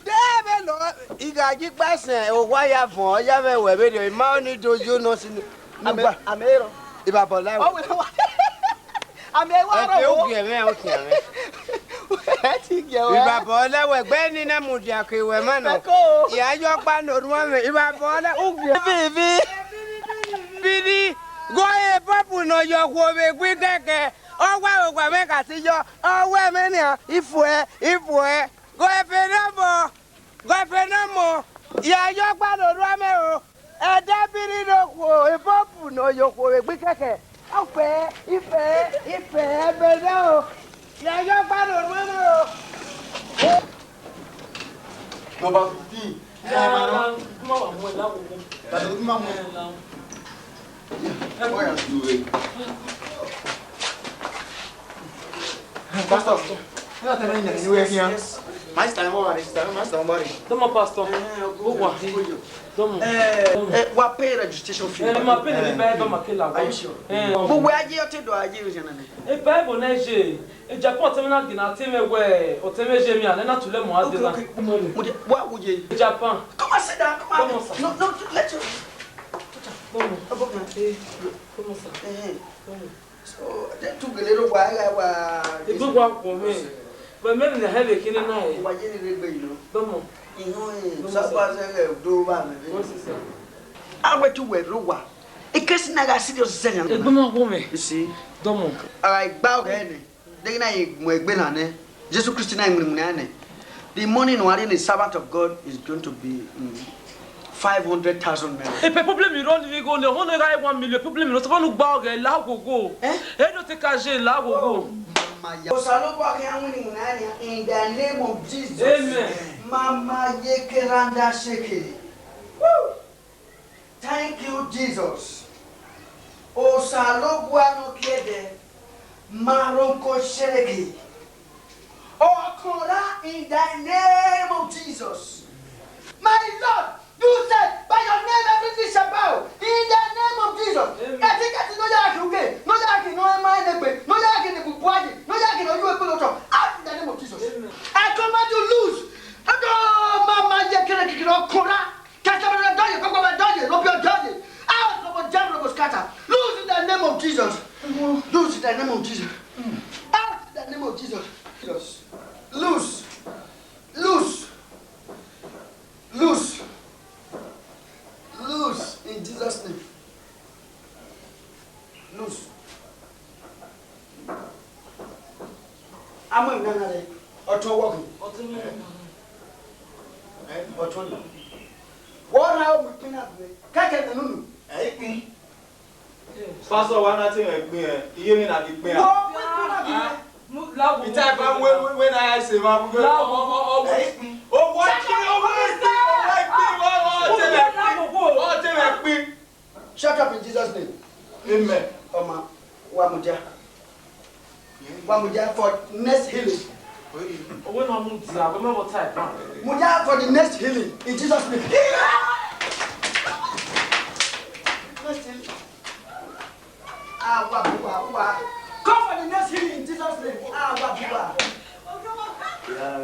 De vbe nọ, I gha yi gba sẹ owa ya vọn, ọ ya vbe wẹ vberriọ, I ma ọni do yo nọ sin. Amẹ, amẹ rọ. Ibabọ la. Ọ wẹ wa. Amẹ wa rọ. Ẹfe ogie mwẹ, ogie mwẹ. Ẹ ti gie wẹ. Ibabọ la wẹ, gbe ni na mudia ke wẹ ma nọ. Eko. Ya yọ gba ne orhuanmwẹ, Ibabọ la, ugie. Vivi. Vivi. Go e pọpu nọ yọ khuo vbe gui kẹkẹ. Ọ wa owa mwẹ ka si yọ. Ọ wẹ mwẹ nian, ifuẹ, ifuẹ. Gọ ẹfe ne ọmọ, gọ ẹfe ne ọmọ, ya yọ gba ne orhuanmwẹ o. Ẹdẹ biri ne okhuo, ebopu ne ọ ye okhuo vbe gbe ikẹkẹ. Ọfẹ, ifẹ, ifẹ, ẹbẹdẹ o. Ya yọ gba ne orhuanmwẹ o. Number fifteen. Eh, ma nọ. Come on, come on, come on. Come on, come on. Eh, la. Oya, do it. Pastor, ẹ na tẹmwẹ ina ni wẹ khian. Master, mo ware, sister, master, mo ware. Domo, Pastor. Eh, Ugwa. Domo. Eh, eh, wa pay registration fee. Eh, ma pay ni Bible ma kela. Are you sure? Eh. But wẹ a ye ọ te do a ye oya na nẹ? Eh, Bible na ye. E Japan ọtẹn mwẹ na gina te mwẹ wẹ ọtẹn mwẹ ye mian, ẹ na tule mu a de na. Okay, okay. Mo de, wa wo ye? Japan. Come and sit down, come on. Come on, sir. No, no, let you. Come on. Come on. Eh, come on, sir. Eh, eh. Come on. So, de tu gele ro wa, wa. Egbe wa kpọ mẹ. But mẹ na hẹ vbe khin na e. Wa ye ni re gbe, you know. Come on. Ihọn, eh, come on, sir. Sa pa se do ba mẹ. Come on, sir. A wẹ tu wẹ ro wa. Ekesi na gha serious sẹ yan. Egbe ma wo mẹ. You see? Domo. All right, gba ọghẹ nẹ. Deghẹ na ye mu egbe na nẹ, Jesu Kristi na winna winna nẹ. The money ne uwa rhie ne servant of God is going to be, mm, five hundred thousand naira. E problem rọ ni igho ne, ọhọn ne gha one million, problem rọ, sọfọ nu gba ọghẹ la gogo. Eh? E do te ka je la gogo. Oh, mama ya. Osanobua khian winna winna nẹ, in the name of Jesus. Amen. Mama ye keranda sheke. Woo! Thank you, Jesus. Osanobua ne ọ kie dẹ, ma rhọkọ shẹrẹghe. Ọkọnra in the name of Jesus. My Lord, you said, "By your name every knee shall bow." In the name of Jesus. Amen. Ẹtin kẹtin ne ọ ya ghi uke, ne ọ ya ghi ne ọ ma enegbe, ne ọ ya ghi ne bubu aye, ne ọ ya ghi ne ọ yu ekpele otọ, out in the name of Jesus. Amen. I command you loose. Ẹdọ ma ma ye kẹrẹ kikirẹ ọkọnra. Tẹsẹmẹrẹ dọye, kọkọmẹ dọye, robiọ dọye. Out robo jam robo scatter. Loose in the name of Jesus. Loose in the name of Jesus. Out in the name of Jesus. Jesus. Loose. Loose. Loose. Loose in Jesus' name. Loose. Amọ emwi na na rẹ, ọtọn ọwọ khin. Ọtọn ni. Ẹ, ọtọn ni. Wọ na mu ikpin na gbe, kẹkẹ nẹ nunu. Ẹ, ikpin. Pastor, wa na te mwẹ ikpin, ẹ, iye mwẹ na ghi ikpin a. Wọ mu ikpin na gbe. Ita ifa wẹ, wẹ, wẹ na ya ise ma bu. Ẹ, ikpin. Owó ikpin, owó ikpin, owó ikpin, wọ, wọ, te mwẹ ikpin. Wọ te mwẹ ikpin. Shut up in Jesus' name. Amen. Ọma, wa mudia. Wa mudia for next healing. Owó náà mú di àwọn mẹ́wọ̀n tá ẹ̀ bá. Mudia for the next healing in Jesus' name. Next healing. Ah, wa, wa, wa. Come for the next healing in Jesus' name. Ah, wa, wa.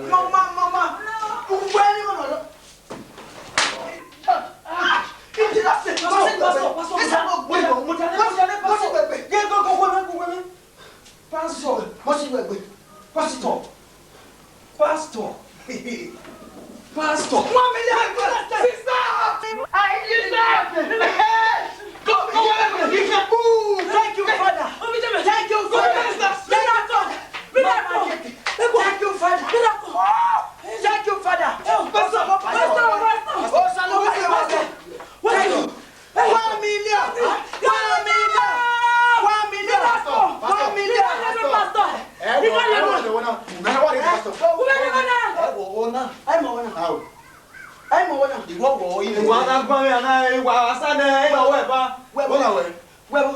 Mama, mama. Where you gonna look? Pastor, pastor, pastor, pastor. Pastor, pastor, pastor. Pastor. Pastor. Pastor. One million. Sister. Sister. Come here. Ooh, thank you, Father. Thank you, Father. Miracle. Miracle. Thank you, Father. Miracle. Thank you, Father. Pastor, pastor, pastor. Oh, Shalom, pastor. Thank you. One million. One million. One million. Pastor, pastor. One million. Pastor. Ẹ wọ, ẹ wọ, ẹ wọ na. Ẹ wọ, ẹ wọ na. Ẹ mọ wọ na. Ẹ mọ wọ na. Ìwọ wọ, ìwọ alágbọ́nrin àná, ìwà àṣà náà, ẹ mọ wọ ẹ bá. Wẹ bọ. Wọ na wẹ. Wẹ bọ.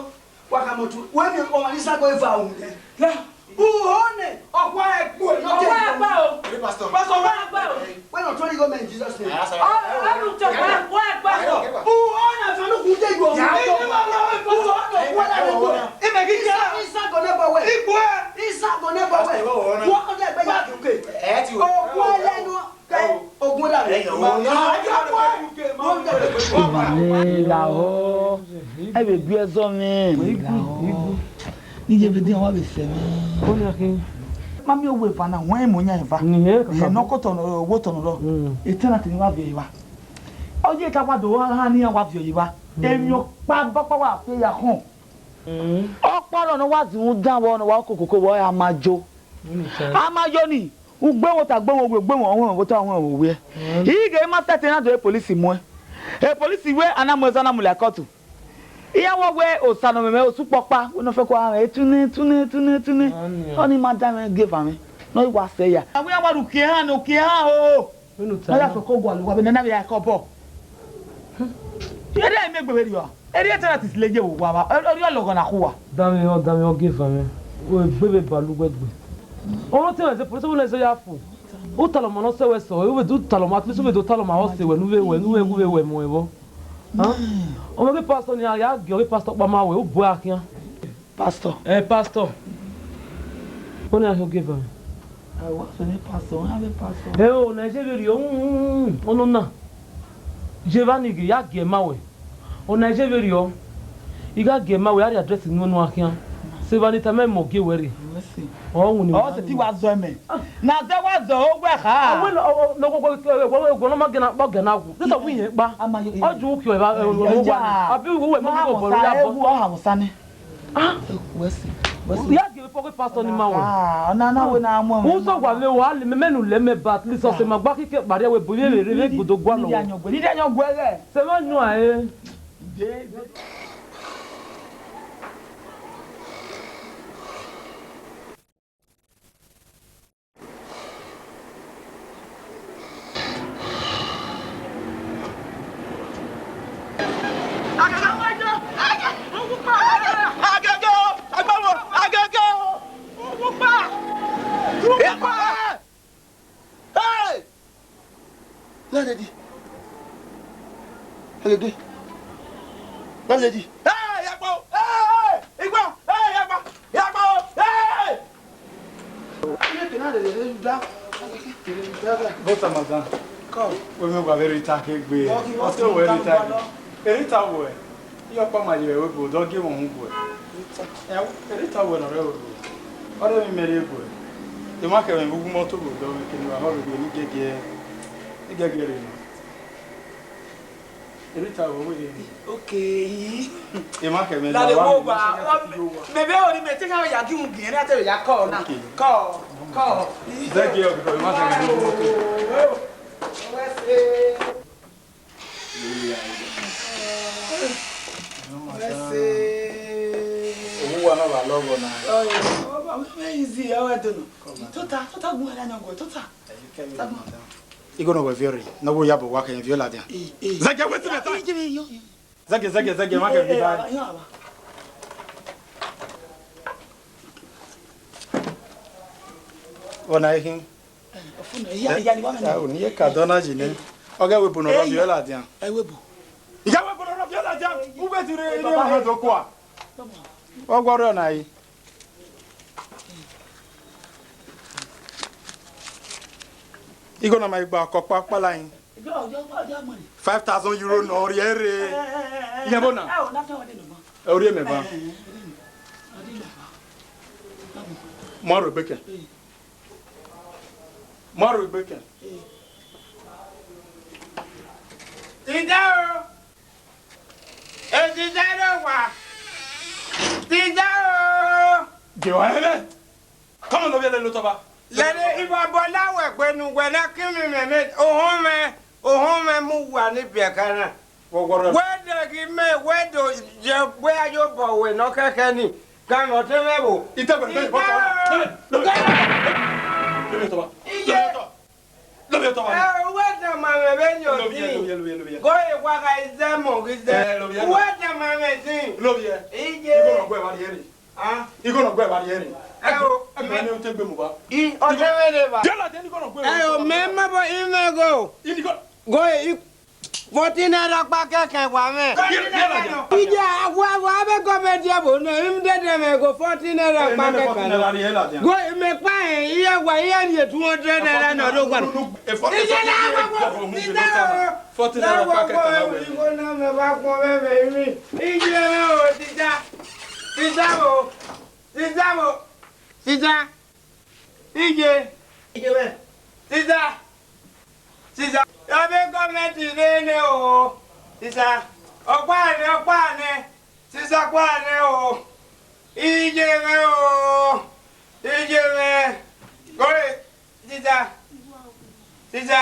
Wa ka mọ tu, wẹ mi ọmọ ni sa go eva ohun nẹ. Na, uho nẹ, ọkwa ẹgbo ẹ nọ. Ọkwa ẹgbo o. Pastor. Pastor, ọkwa ẹgbo o. Wẹ nọ twenty go men Jesus name. Ọ, ọ, ọ, ọkwa ẹgbo o. Uho nẹ fẹnu kun de yo. Ya. Uho nẹ ọkwa ẹgbo. Ime ghi ya. Isa go ne bọ wẹ. Igbo ẹ. Isa go ne bọ wẹ. Pastor, wọ na. Wọ ọdẹ ẹgbẹ ya ke. Ẹ ti wọ. Ọkwa ẹlẹnu. Ogun da. Ẹ yọ, wọ na. Ìmàlè làwọ̀, ẹ bẹ bí ẹ zọ mẹ. Iye vbe din wa vbe sẹ mẹ. Ma miẹn owe eva na, wọn emu yan eva. Ẹ nọ ko tọnọ, wo tọnọ lọ. Etẹn na te ni wa viọ eva. Ọ ye ka wa do ha ni wa viọ eva. Emwi ọkpa bakpa wa fe ya họn. Ọkpa rọ ne wa zun dan vbọ ne wa kokoko vbọ a ma jo. A ma yo ni, ugbe wo ta gbe wo, ugbe wo, wo ta wo wo. Ighe ma sẹtin na do e polisi muẹn. E polisi wẹ a na mu ẹzọ na mu la kọtu. Iran wọ wẹ osa nọ mẹmẹ osu kpọkpa, wẹ nọ fẹ kua mwẹ, etune, etune, etune, etune. Ọni ma da mwẹ gie va mwẹ. Nọ i wa sẹ ya. Awe a wa ru kie han, no kie han o. Unu ta. Ọ ya fẹ ko gualọ uwa vbe nana vbe ya kọ bọ. Erriọ imẹ egbe vberriọ. Erriọ tenant le ye vbe uwa vba. Erriọ lọghọ na khu uwa. Danmwehọ, danmwehọ, ọ gie eva mwẹ. Wẹ egbe vbe ba lu wẹ gbe. Ọmọ te mwẹ zẹ police wẹ ne zẹ ya fo. U talọ ọmọ ne ọ sẹ wẹ sẹ, u vbe do talọ ọmọ, at least u vbe do talọ ọmọ, ọ sẹ wẹ ne u vbe wẹ, ne u vbe, u vbe wẹ mu ẹvbo. Hẹn? Ọmọ ghe pastor ni a ya gie ọghe pastor kpama wẹ, u bu ẹre khian. Pastor. Eh, pastor. Ọni a khian ogieva. Ẹ, wa sẹ ne pastor, wa vbe pastor. Ẹ o, na je vberriọ, mm, mm, mm, ọnọna. Je evba ni ghe, ya gie ma wẹ. Ọna je vberriọ. I gha gie ma wẹ, a rhie address ne uwẹ ne uwa khian. Sẹ evba ni tama mẹ, ọ gie wẹ rre. Mercy. Ọ winna. Ọ sẹ te I wa zọ mẹ. Na zẹ wa zọ, ọ wẹ kha. Ọ wẹ nọ, ọ, ọ, nọ, ọ, ọ, ọ, ọ, ọ, nọ ma gẹ na, ma gẹ na wu. This one wẹ irẹn kpa. Ama yo, ọ ju ukiọ evba, ẹ, ẹ, ọ, ọ, ja. Abi uwẹ ma mẹ ha ko bọ vbosa, ya bọ. Ewu, ọ ha vbosa nẹ. Ah. Wẹ sẹ, wẹ sẹ. Ya gie vbe fọ ghe pastor ni ma wẹ. Ah, ọna na wẹ na mu. U sẹ wa vbe wa le mẹ, mẹ nu lẹ mẹ ba, at least ọ sẹ ma gba kike kpariẹ wẹ bu vbe vbe rre vbe gbodo gualọ. Ni dia yan ọguẹ, ni dia yan ọguẹ ghẹ. Sẹ ma yan a, eh. Agege o, agbawo, agege o, owukpa, owukpa. Hey! Landlady. Landlady. Landlady. Hey, yakpa o. Hey, hey, igba. Hey, yakpa. Yakpa o. Hey! But madam, come. Wẹ mẹ wa vbe rita ke gbe. Ọ sẹ wẹ rita. Erita wẹ. Iye ọkpa ma ye vbe ẹvbo, ọ do gie mwẹ uhunmwu guẹ. Ẹ, erita wẹ ne ọ rre ẹvbo. Ọ rre emwi mẹ rre guẹ. Emwa khẹ mwẹ vbe uwu imọto vbe odọ mwẹ, kene wa họrọ egbe ne I giẹgiẹ, ne I giẹgiẹ rre nọ. Erita wẹ, wẹ rre. Okay. Emwa khẹ mwẹ. Lale, wa wo wa. Mẹ vbe ori mẹ te ka ya gi mu gien na te ya kọ na. Okay. Kọ, kọ. Zẹgiẹ o, because emwa khẹ mwẹ vbe uwu imọto. Wẹ se. Mercy. Owa na wa lọghọ na. Oh, yeah. Oh, but we easy. How I don't know. Tota, tota, gu ara na go. Tota. Igho na wẹ viọ rre. Na wo ya bọ wa kẹ viọ ladian. Eh, eh. Zẹgiẹ, wẹ ti mẹ ta. Zẹgiẹ, zẹgiẹ, zẹgiẹ, ma kẹ viọ. Ọna ikhin. Ọfumwẹ, iya, iya, ni wa mẹ. Ẹ, uni ye ka dọ na yi nẹ. Ọ ghẹ wẹ ebo ne ọ rhọviọ ladian. Ẹ wẹ ebo. Iya, wẹ ebo ne ọ rhọviọ ladian. U vbe ti rre, rre, rre do kua. Ọ gua rriọ na yi. Igho na ma gba kọ kpakpala yin. Five thousand euro ne ọ rhie rre. Iye bo na. Ẹ, orhiẹ mẹ ba. Ma rho egbe kẹ. Ma rho egbe kẹ. Tida o. Etida rẹ owa. Tida o. Jehova ẹmwẹ. Come on, ovbi ẹlẹ lotọ ba. Lẹrẹ ivabọ na wẹ gbe ne uwẹ na kin mwẹ mẹ, ohọn mwẹ, ohọn mwẹ mu uwa ni biẹ ka na. Wẹ dẹ ghi mẹ, wẹ do ye gbe a ye obọ wẹ ne ọ kẹkẹ ni, ka mẹ ọtẹn mwẹ vbo. Itẹgbẹ, itẹgbẹ, itẹgbẹ. Iye. Love you, Tọba. Ẹ, uwẹ tama mwẹ vbeniọ zin. Go e wa gha izẹ mọ ghi zẹ. Uwẹ tama mwẹ zin. Love you. Iye. Igho nọ guẹ vba rhiẹnrhiẹn. Ah. Igho nọ guẹ vba rhiẹnrhiẹn. Ẹ o, mẹ ne u te gbe mu ba. I, ọ te vbe re ba. Jẹ ladian igho nọ guẹ. Ẹ o, mẹ ma bọ imẹ go. Idigho. Go e, i, forty naira ọkpa kẹkẹ wa mwẹ. Iye, wa, wa, vbe gọọmenti ẹvbo nọ, im dede mwẹ go forty naira ọkpa kẹkẹ nọ. Go, mẹ kpa ẹn, iye wa, iye ni two hundred naira nọ do gba. Iye na wa wa, iye na wa wa, igho na mẹ wa kpọn vbe mwẹ. Iye o, tita. Tita o. Tita o. Tita. Iye. Iye mwẹ. Tita. Tita. Ọ vbe gọọmenti rre nẹ o. Tita. Ọkpa nẹ, ọkpa nẹ. Tita, ọkpa nẹ o. Iye mwẹ o. Iye mwẹ. Kore. Tita. Tita.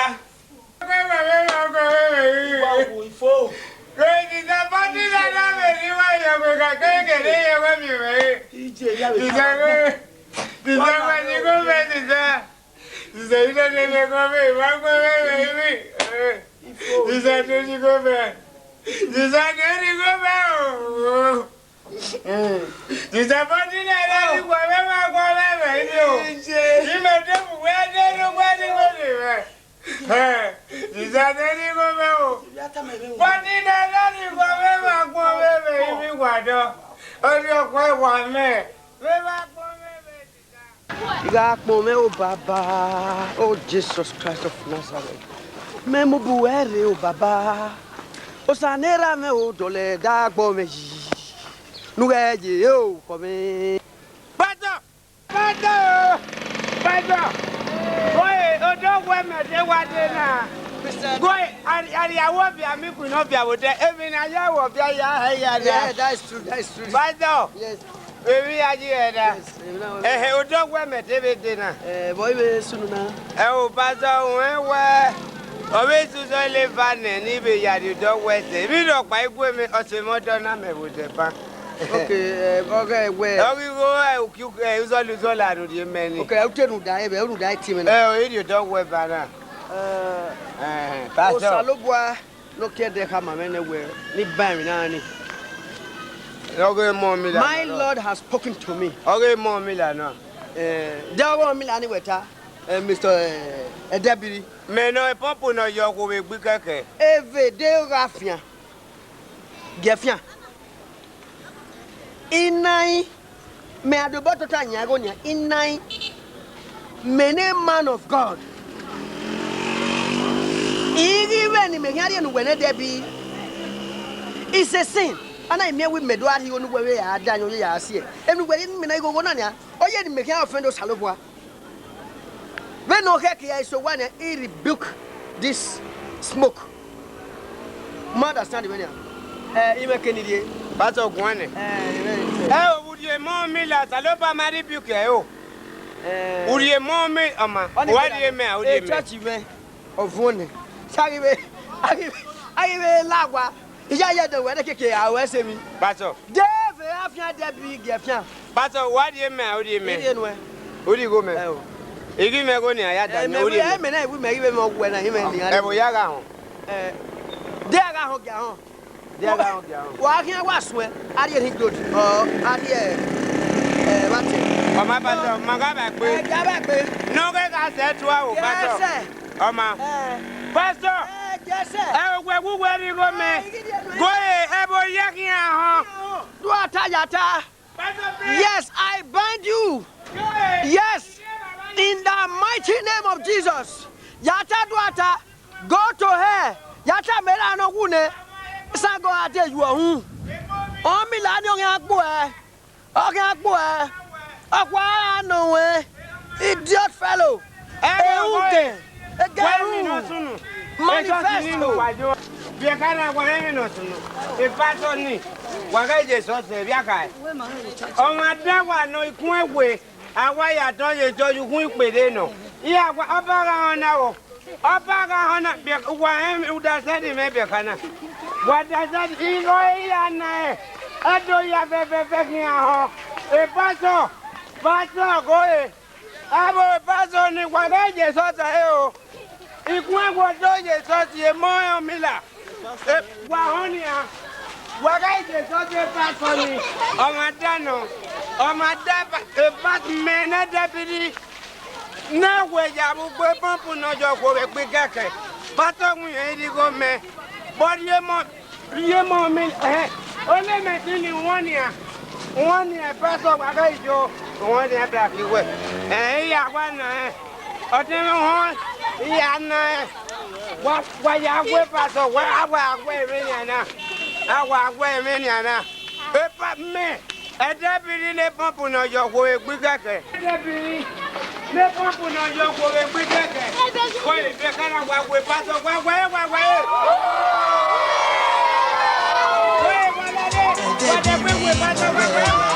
Ifo. Kore tita, forty naira mẹ ni wa yọ gbe ka kere kere ye wẹ miẹn mwẹ re. Tita, tita, wẹ ni gọọmenti tita. Sisa, I na nene gọmẹ, wa gọmẹ vbe ivbi. Sisa, ne ni gọmẹ. Sisa, ne ni gọmẹ o. Sisa, bọdina ne ni gọmẹ, wa gọmẹ vbe ivbi o. Imẹ de mu wẹ de ru wẹ ni gọmẹ vbe. Sisa, ne ni gọmẹ o. Bọdina ne ni gọmẹ, wa gọmẹ vbe ivbi wa dọ. Ọ ni ọkpa wa mẹ. Vbe wa gọmẹ vbe. I gha kpọnmwẹ o Baba, o Jesus Christ of Nazareth. Mẹ mu bu ẹre o Baba. Osa ne erha mwẹ o dọlẹ da gbọ mwẹ yi. Nu ghẹ ye o kọ mwẹ. Pastor! Pastor! Pastor! Oye, odọ wẹ mẹ de wa de na. Oye, ariawo bia mi kun nọ bia wo de. Emwi ne a ya wọ bia ya hẹ ya na. Yeah, that is true, that is true. Pastor! Yes. Emwi ya yi ẹre na. Yes, emwi na. Ẹhẹ, odọ wẹ mẹ te vbe de na. Eh, vbọ i vbe sunu na? Ẹ o, pastor, wẹ wẹ, ọ vbe susọ leva nẹ ne I vbe ya rrie odọ wẹ sẹ. Emwi rhọkpa i gu mwẹ, ọ sẹ mwẹ odọ na mẹ vbe odẹ ban. Okay, eh, ọ ghẹ wẹ. Ọ ghi gho, eh, uki, eh, uzọla uzọla ne u rhie mẹ ni. Okay, u te rhunmwuda ẹvbo, u rhunmwuda ẹtin mwẹ na. Ẹ o, I rrie odọ wẹ ba na. Eh, Ẹhẹn, pastor. Osanobua. Ne ọ ke ẹdẹ khama mwẹ nẹ wẹ, ne I ban emwi na ni. Ọ ghe mọ Mila nọ. My Lord has spoken to me. Ọ ghe mọ Mila nọ. Eh, de ọghe Mila ni wẹ ta, eh, Mister, eh, Ẹdẹbiri. Mẹ nọ, pọmpu ne ọ yọ okhuo vbe egbe ikẹkẹ. Eve de gha fian. Gie fian. I nai, mẹ a dobọ tota yan igho nian, I nai, mẹ ne man of God. I ghi vbe ne imẹ khian rhie ne uwẹ nẹ Ẹdẹbiri. It's a sin. A na miẹn wẹ imẹ do gha rhie igho ne uwẹ vbe a da yan, ọ ye ya siẹ. Emwi ne uwẹ rhie ne imẹ na igho na nian, ọ ye ne imẹ khian offend Osanobua. Vbene ọ khẹke ya eso owa nẹ, I rebuke this smoke. Ma understand vbenian? Eh, imẹ ke ni rhie. Pastor guan nẹ. Eh, imẹ. Ẹ o, u rhie emọ Mila, Osanobua ma rebuke ẹre o. Eh. U rhie emọ mi, ọma. Ọ ni wa rhie mẹ, u rhie mẹ. Church mwẹ, ọ vuọn nẹ. Sa ghi vbe, a ghi, a ghi vbe la owa. Iyayi ẹdẹ wẹ ne keke a ruẹ sẹ emwi. Pastor. De vbe a fian Ẹdẹbiri gie fian. Pastor, wa rhie mẹ, u rhie mẹ. I rhie nuẹn. U rhie igho mẹ. Ẹ o. I ghi mwẹ igho nian ya da, ẹ, mẹ u rhie mẹ. Ẹ mẹ na, ẹ mẹ ghi vbe mwẹ ọghuẹ na, I mwẹ nian. Ẹ vbe ya gha họn. Ẹ, de a gha họn gia họn. De a gha họn gia họn. Wa khian wa suẹn, a rhie erhẹn gold, ọ, a rhie, ẹ, vbe atẹ. Ọ ma Pastor, ma gha vba gbe. Ẹ, gha vba gbe. Ne ọ ghẹ gha sẹ tua o, Pastor. Yes, sir. Ọ ma. Ẹ. Pastor. Ẹ, yes, sir. Ẹ, wẹ wu wẹ rhie igho mẹ. Ẹ, I ghi rhie nuẹn. Go ahead, ẹ vbe ọ ye khian họn. Khian họn. Do a ta ya ta. Yes, I bind you. Yes, in the mighty name of Jesus. Ya ta do a ta. Go to hell. Ya ta mẹ ra nọ wu nẹ. Sa go a de yu ọhun. Ọ mi la ni ọ ghian gbuẹ. Ọ ghian gbuẹ. Ọ kua ra nọ wẹ. Idiot fellow. Ehunmwu gẹn, egẹrhu, manifesto. Biẹka na wa rẹn emwi ne ọ sunu. Pastor ni, wa ghẹ ye sọsẹ, vbe a khae. Ọmwa dan wa nọ ikun ẹwe, a wa ya dọn ye jọ ye ukhun ikperhe nọ. Iran wa, ọba gha họn na o. Ọba gha họn na, biẹ-, wa rẹn emwi, u da sẹtin mwẹ biẹka na. Wa da sẹtin, igho i ya na ẹn. Ẹdo ya vẹvẹvẹ khian họn. Pastor, Pastor gho re. Avbe pastor ni, wa ghẹ ye sọsẹ ẹre o. Ikun ẹwe do ye sọsẹ emọ rẹn Mila. E, wa họn nian. Wa ghẹ ye sọsẹ pastor ni. Ọmwa da nọ. Ọmwa da ba, e, ba, mẹ ne Ẹdẹbiri. Ne wẹ ya vbe ugbo pọmpu ne ọ yọ okhuo vbe egbe ikẹkẹ. Pastor winna irhi igho mẹ. Vbe ọ rhie emọ Rhie emọ mi, ẹhẹn, ọ ne mẹ ti ni wọn nian, wọn nian pastor wa ghẹ yo, wọn nian black wẹ, ẹhẹn, I ya wa na ẹn, ọtẹn mwẹ họn, I ya na ẹn, wa, wa ya wẹ pastor, wa, a wa wẹ ẹmwẹ nian na, a wa wẹ ẹmwẹ nian na, epa mẹ. Ẹdẹbiri ne pọmpu ne ọ yọ okhuo vbe egbe ikẹkẹ. Ẹdẹbiri ne pọmpu ne ọ yọ okhuo vbe egbe ikẹkẹ. Wẹ, biẹka na wa wẹ pastor, wa wẹ, wa wẹ. Wẹ, wa lele, wa dẹgbe wẹ pastor, wa wẹ.